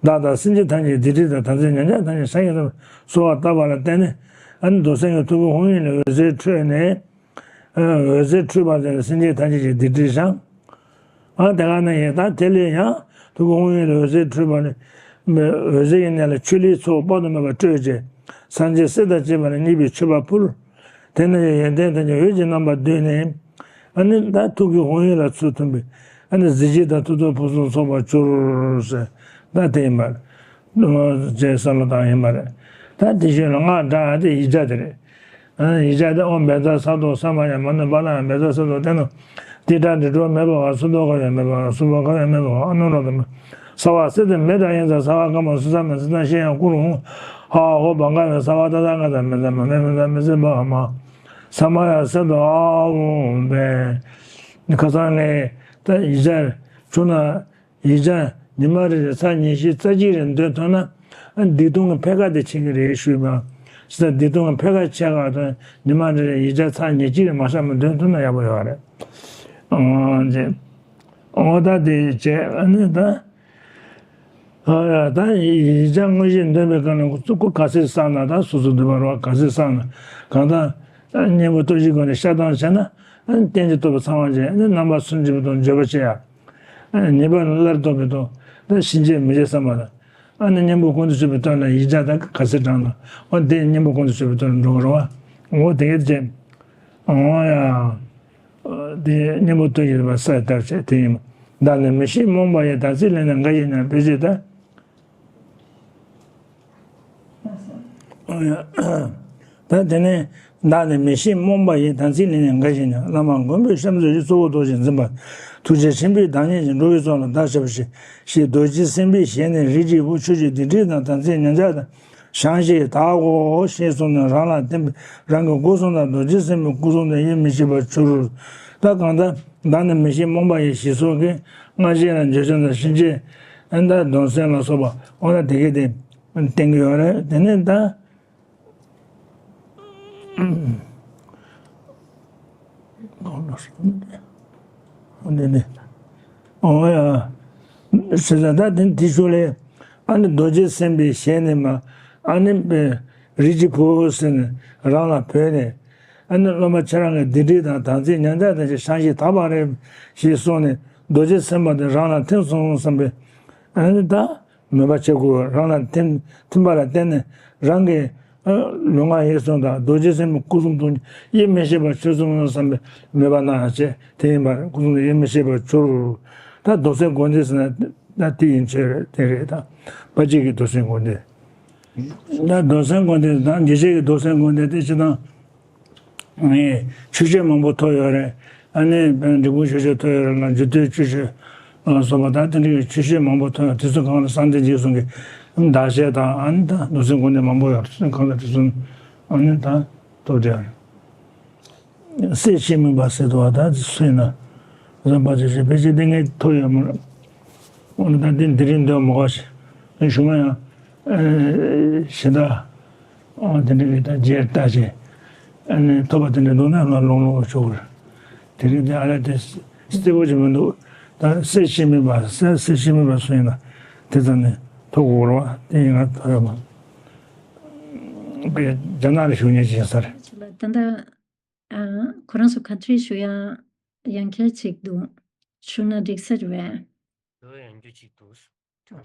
བདག་དང་སེམས་ཅན་ཐམས་ཅད་སྡིག་སྒྲིབ་དང་དམ་ཚིག་ཉམས་ཆག་དང་ནི་བྱང་ཞིང་དག་པར་གསོལ་བ་བཏབ་པ་ལ་བརྟེན་ནས་ཨ་ནི་རྡོར་སེམས་ཀྱི་ཐུགས་ཀའི་ཧཱུྃ་ཡིག་ལས་འོད་ཟེར་འཕྲོས་ནས་འོད་ཟེར་འཕྲོས་པ་དེ་ལས་སེམས་ཅན་ཐམས་ཅད་ཀྱི་སྡིག་སྒྲིབ་བྱང་། ཨ་དེ་ག་ན་ཡང་ད་དེ་ལས་ཡང་ཐུགས་ཀའི་ཧཱུྃ་ཡིག་ལས་འོད་ཟེར་འཕྲོས་པ་ནི་འོད་ཟེར་གྱི་གནས་ལ་ཆུ་ལྷའི་ཚོགས་དཔག་ཏུ་མེད་པ་སྤྲོས་བཅས་སངས་རྒྱས་སྲས་དང་བཅས་པ་ལ་མཉེས་པའི་མཆོད་པ་ཕུལ། དེ་ནས་ཡོན་ཏན་ཐམས་ཅད་འོད་ཀྱི་རྣམ་པར་བསྡུས་ནས། ཨ་ནི་ད་ཐུགས་ཀའི་ཧཱུྃ་ཡིག་ལ་ཚུར་མཐུན་པའི་ཨ་ནི་གཟི་བརྗིད་དང་ཐུགས་མཐུན་ཕུན་སུམ་ཚོགས་པར་གྱུར་ཟེར་ད་དེ་ཡིན་པ་རེད། ཅེས་བསམ་བློ་བཏང་ཡིན་པ་རེད། ད་དེ་བཞིན་ལ་སྔགས་བགྲང་ཡ་དེ་ཡིག་བརྒྱ་དེ་རེད། ཨ་ནི་ཡིག་བརྒྱ་དེ་ཨོཾ་བཛྲ་སཏྭ་ས་མ་ཡ་མ་ནུ་པཱ་ལ་ཡ་བཛྲ་སཏྭ་ཏེ་ནོ། ཏིཥྛ་དྲི་བྲོ་མེ་བྷ་ཝ། སུ་ཏོ་ཀ་ཡ་མེ་བྷ་ཝ། སུ་བྷ་ཀ་ཡ་མེ་བྷ་ཝ། ཨ་ནུ་རོ་དྷ་མ། སརྦ་སིདྡྷི་མེ་ཏྲ་ཡེ་ཛ། སརྦ་ཀརྨ་སུ་ཚ་མེ། སིདྡྷ་ཤྲཱི་ཡ་ཀུ་རུ་ཧཱུྃ། ཧ་ཧོ་བྷ་ག་ཝེ། སརྦ་ཏ་ཐཱ་ག་ཏ་མེ་ཛ་མ་མེ་མེ་ཛ་མེ་ཛ་བྷ་མ། ས་མ་ཡ་སེ་ཏོ་ཨ་ཧོ་བེ། ཁ་སང་ངས་ད་ཡིག་བརྒྱ་བྱུང་ན་ཡིག་བརྒྱ་ཉི་མ་རེ་རེ་ཚར་ཉི་ཤུ་རྩ་གཅིག་རེ་འདོན་ཐུབ་ན་ཨ་སྡིག་ལྟུང་གི་ཕལ་ཁ་དེ་ཆད་ཀྱི་རེད་ཞུས་པ། སོ་སོའི་སྡིག་ལྟུང་གི་ཕལ་ཁ་ཆད་ག་དང་ཉི་མ་རེ་རེ་ཡིག་བརྒྱ་ཚར་ཉེར་གཅིག་རེ་མ་ཤོར་བར་འདོན་ཐུབ་ན་ཡག་པོ་ཡོད་རེད། ཨོ་ཅེ། ཨོ་ད་དེ་བྱས་ཨ་ནི་ད། ཨ་ད་ཡིག་བརྒྱ་དངོས་གཞི་འདོན་པའི་སྐབས་ལ་ཁོ་ཚོ་སྐུ་ག་ཚོད་བསགས་ན་ད་སོ་སོ་འདོན་པ་རོ་ག་ཚོད་བསགས་ན་གང་ལྟར་གཉེན་པོ་སྟོབས་བཞིའི་སྒོ་ནས་བཤགས་སྡོམ་བྱས་ན་ཨ་ནི་རྟེན་གྱི་བསྟོད་པ་ཚང་བ་བྱས་ཨ་ནི་རྣམ་པ་སུན་འབྱིན་པ་དང་འགྱོད་པ་བྱེད་ཡ། ཉེས་པ་ལ་སླར་ལྡོག་པའི་དོན། ད་ཕྱིན་ཆད་མི་བྱེད་བསམ་པ་དང་། ཨ་ནི་གཉེན་པོ་ཀུན་ཏུ་སྤྱོད་པའི་དོན་ལ་ཡིག་བརྒྱ་དང་ག་ཚོད་བགྲངས་ན། འོ་དེ་གཉེན་པོ་ཀུན་ཏུ་སྤྱོད་པའི་དོན་ལ་འགྲོ་གི་རེད་བ། འོ་དེ་གས་བྱས། འོ་ཡ། དེ་གཉེན་པོ་སྟོབས་བཞིའི་བསགས་ཡས་ལྟར་བྱས་དེ་ཡིན། བདག་ནི་མི་ཤེས་རྨོངས་པ་ཡིས། དམ་ཚིག་ལས་ནི་འགལ་ཞིང་ཉམས། ཕལ་ཆེར་ད། ད་དེ་ནས་བདག་ནི་མི་ཤེས་རྨོངས་པ་ཡིས། དམ་ཚིག་ལས་ནི་འགལ་ཞིང་ཉམས། བླ་མ་མགོན་པོས་བཤམས་མཛོད་ཅིག་གཙོ་བོ་རྡོ་རྗེས་འཛིན་པ། ཐུགས་རྗེ་ཆེན་པོས་བདག་ཉིད་ཀྱི། འགྲོ་བའི་ཚོགས་ལ་བདག་ཤི་བར་བྱེད། ཞེས་རྡོ་རྗེ་སེམས་དཔའི་ཞལ་ནས་རིགས་ཀྱི་བུ། ཁྱོད་ཀྱི་སྡིག་སྒྲིབ་དང་། དམ་ཚིག་ཉམས་ཆག་དང་། བྱང་ཞིང་དག་གོ་ཞེས་གསུངས་ནས་རང་ལ་བརྟེན་པའི་རང་གི་སྒོ་གསུམ་དང་རྡོ་རྗེ་སེམས་དཔའི་སྐུ་གསུང་ཐུགས་ཡེ་མི་ཤེས་པར་གྱུར། ད་གང་ལྟར་བདག་ནི་མི་ཤེས་རྨོངས་པ་ཡི་ཞེས་སོགས་ཀྱི་སྔ་ཕྱི་ལ་འགྱུར་བྱ་དང་ཕྱིན་ཆད་ཨ་ནི་ད་གདུང་སེམས་ལ་སོགས་པ་འོ་ན་དེ་གས་དེ་བསྟན་གྱི་ཡོད་རེད། དེ་ནས་ད། འདི་ནི། འོ་ཡ། ཞེས་ད་དེ་དེ་ཞུ་ལས། ཨ་ནི་རྡོ་རྗེ་སེམས་དཔའི་ཞལ་ནས་མ། ཨ་ནི་རིགས་ཀྱི་བུ་ཟེར་ནས་རང་ལ་བོས་ནས། ཨ་ནི་སློབ་མ་ཁྱེད་རང་གི་སྡིག་སྒྲིབ་དང་དམ་ཚིག་ཉམས་ཆག་དང་བཅས་བྱང་ཞིང་དག་པ་རེད་ཞེས་གསུངས་ནས་རྡོ་རྗེ་སེམས་དཔའ་དེ་རང་ལ་ཐིམ་སོང་བསམ་པའི། ཨ་ནི་ད། མོས་པ་བྱེད་དགོས། རང་ལ་ཐིམ་ཐིམ་པ་ལ་བརྟེན་ནས་རང་གི་ཨ་ལུས་ངག་ཡིད་གསུམ་དང་རྡོ་རྗེ་སེམས་དཔའི་སྐུ་གསུང་ཐུགས་ཡེ་མི་ཤེས་པར་གྱུར་སོང་བསམ་པའི་མོས་པ་གནང་བྱས་དེ་ཡིན་པར་སྐུ་གསུང་ཐུགས་ཡེ་མི་ཤེས་པར་གྱུར། ད་རྡོར་སེམས་སྒོམ་བཟླས་ཟེར་ན་ད་དེ་ཡིན་ཆོས་རེད། དེ་རེད། ད་དཔལ་སྐྱེས་ཀྱི་རྡོར་སེམས་སྒོམ་བཟླས། ད་རྡོར་སེམས་སྒོམ་བཟླས་དང་དགེ་བཤེས་ཀྱི་རྡོར་སེམས་སྒོམ་བཟླས་དེ་སྤྱིར་བཏང་ངས་ཆོས་སྤྱོད་མང་པོ་ཐོབ་ཡོད་རེད། ཨ་ནི་འབྲས་སྤུངས་ཆོས་སྤྱོད་ཐོབ་ཡོད་རེད་ལ་རྒྱུད་སྟོད་ཆོས་སྤྱོད་ལ་སོགས་པ་ད་དེ་འདྲའི་ཆོས་སྤྱོད་མང་པོ་ཐོབ་ཡོད། དེ་ཚོ་གང་ལ་གསང་བདེ་འཇིགས་གསུམ་གྱི་བདག་བཤད་དང་ཨ་ནི་ད་རྡོར་སེམས་སྒོམ་བཟླས་མང་པོ་ཡོད་རེད། གང་ལ་དེ་ཚོ་ཨ་ནི་ད་ཐོབ་བསྡད་ཡོད་རེད། སྲེད་ཕྱིར་སྨོན་པ་ཟེར་དུས་ད་དེ་ཚོ་ཡིན་ན་བསམ་པ་ཅིག་བྱས་ཕལ་ཆེར་དེ་ངས་ཐོབ་ཡོད་མ་རེད། འོ་ན་ད་འདི་འདི་རིང་འདོན་མ་དགོས་ཤིག་ཞུ་མ་ཡང་། གཞན་དག་ཨ་དེ་འདྲ་གི་ད་རྗེས་ལྟ་བྱས། ཨ་ནི་ཐོབ་པ་དེ་འདྲ་འདུག་ན་ང་ལོང་ལོང་ཆོག་གི་རེད། དེ་རིང་དེ་ཨ་ལས་དེ་གསལ་པོ་ཅིག་མི་འདུག་ད་སྲེད་ཕྱིར་སྨོན་པ་ཟེར། སྲེད་ཕྱིར་སྨོན་པ་སུ་ཡིན་ན་དེ་ཙམ་ནས་ཐོབ་དགོས་རེད་བ། དེ་ཡིན་ང་ཐོབ་ཡོད་མ་རེད། པའི་རྒྱ་ནག་ལ་བཞུགས་མཁན་ཅིག་ཡིན་ས་རེད། ད་ལྟ་ཨ། ཁོ་རང་ཚོ་ག་འདྲས་ཞུ་ཡ་ཡང་ཁྱེར་ཅིག་འདུག་ཞུ་ན་འགྲིག་ས་རེད་པས། ཞུ་ཡ་ཡང་རྒྱུ་ཅིག་འདུག་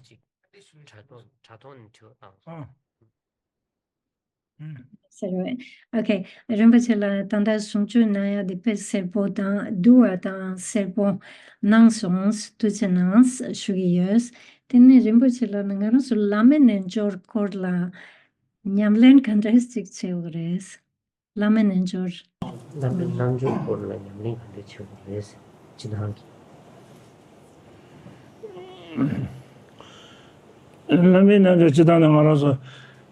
ཅིག་དྲ་ཐོག་དྲ་ཐོག་ནས་འབྲེལ་བ་བཏང་སོང་། ཟེར་བས། ཨོ་ཁེ། རིན་པོ་ཆེ་ལ་ད་ལྟ་གསུང་ཆོས་གནང་ཡ་དེ་དཔེ་གསལ་པོ་དང་བསྡུས་པ་དང་གསལ་པོ་གནང་སོང་། ཐུགས་རྗེ་གནང་ཞུ་གི་ཡོད། དེ་ནས་རིན་པོ་ཆེ་ལ་ནི་ང་རང་ཚོ་བླ་མའི་རྣལ་འབྱོར་སྐོར་ལ་ཉམས་ལེན་ག་འདྲས་ཅིག་བྱེད་དགོས་རེད། བླ་མའི་རྣལ་འབྱོར། བླ་མའི་རྣལ་འབྱོར་སྐོར་ལ་ཉམས་ལེན་ག་འདྲ་བྱེད་དགོས་རེད། སྤྱི་བཏང་གི། བླ་མའི་རྣལ་འབྱོར་སྤྱི་བཏང་ནས་ང་རང་ཚོ་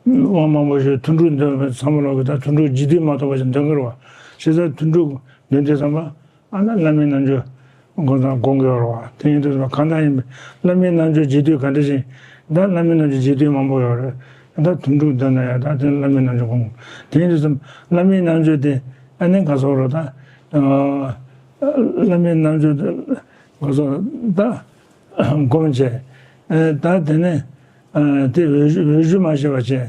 དབང་མང་པོ་ཞིག་ཐུན་དྲུག་འདོན་པའི་ཚང་མ་ལོག་གི་ད་ཐུན་དྲུག་རྗེས་ཟློས་མ་གཏོགས་པ་ཞིག་འདོན་གི་རེད་བ། བྱས་ཙང་ཐུན་དྲུག་འདོན་དུས་ཙམ་པ་ཨ་ན་བླ་མའི་རྣལ་འབྱོར་དགོངས་དག་དགོངས་ཀྱི་ཡོད་རེད་བ། དེ་ཡིན་དུས་ཙམ་པ་གང་ལྟར་ཡིན་པའི་བླ་མའི་རྣལ་འབྱོར་རྗེས་ཟློས་ག་འདྲ་ཞིག་ད་བླ་མའི་རྣལ་འབྱོར་རྗེས་ཟློས་མང་པོ་ཡོད་རེད། ད་ཐུན་དྲུག་འདོན་ན་ཡང་ད་དེ་བླ་མའི་རྣལ་འབྱོར་དགོངས། དེ་ཡིན་དུས་ཙམ་བླ་མའི་རྣལ་འབྱོར་དེ་ཨ་ནི་ག་སོགས་རོ་ད། བླ་མའི་རྣལ་འབྱོར་དེ་ག་སོགས་ད་སྒོམ་བྱས། ད་དེ་ནས་དེ་འོས་འོས་སྦྱོར་མ་བྱས་པ་བྱས།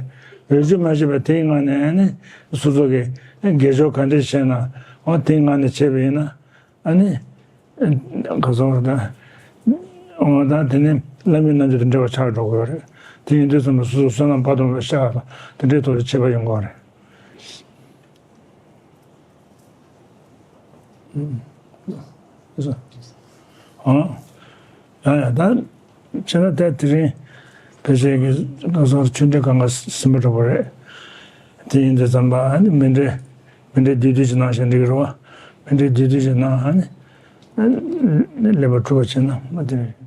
འོས་སྦྱོར་མ་བྱས་པ་དེའི་ངང་ནས་ཨ་ནི་སོ་སོ་གི་དགེ་སྦྱོར་ག་འདྲ་བྱས་ན་འོ་དེའི་ངང་ནས་བྱས་པ་ཡིན་ན། ཨ་ནི། ག་སོང་ད། འོ་ད་དེ་ནི་བླ་མའི་རྣལ་འབྱོར་དང་འབྲེལ་བ་ཆགས་འགྲོ་དགོས་རེད། དེ་ཡིན་དུས་ཙམ་པ་སོ་སོ་བསོད་ནམས་དཔག་ཏུ་མེད་པ་བཤགས་པ་དང་དེ་འདྲའི་ཐོག་ཏུ་བྱེད་པ་ཡོང་དགོས་རེད། ཨ། ཡ་ཡ་ད། ཁྱེད་རང་ད་དེ་རིང་ཕལ་ཆེར་གྱི་གང་ཟག་ཆོས་འབྲེལ་གང་ག་ཟིན་པ་འདྲ་པོ་རེད། དེ་ཡིན་དུས་ཙམ་པ་ཨ་ནི་མཎྜལ་མཎྜལ་བསྡུས་བསྡུས་ཅིག་གནང་ཞིག་འགྲིག་གི་རེད་བ། མཎྜལ་བསྡུས་བསྡུས་ཅིག་གནང་ཨ་ནི། ཨ་ནི་ཀླད་པ་འཁྲུལ་བ་བྱས་ན་མ་དེ་རེད།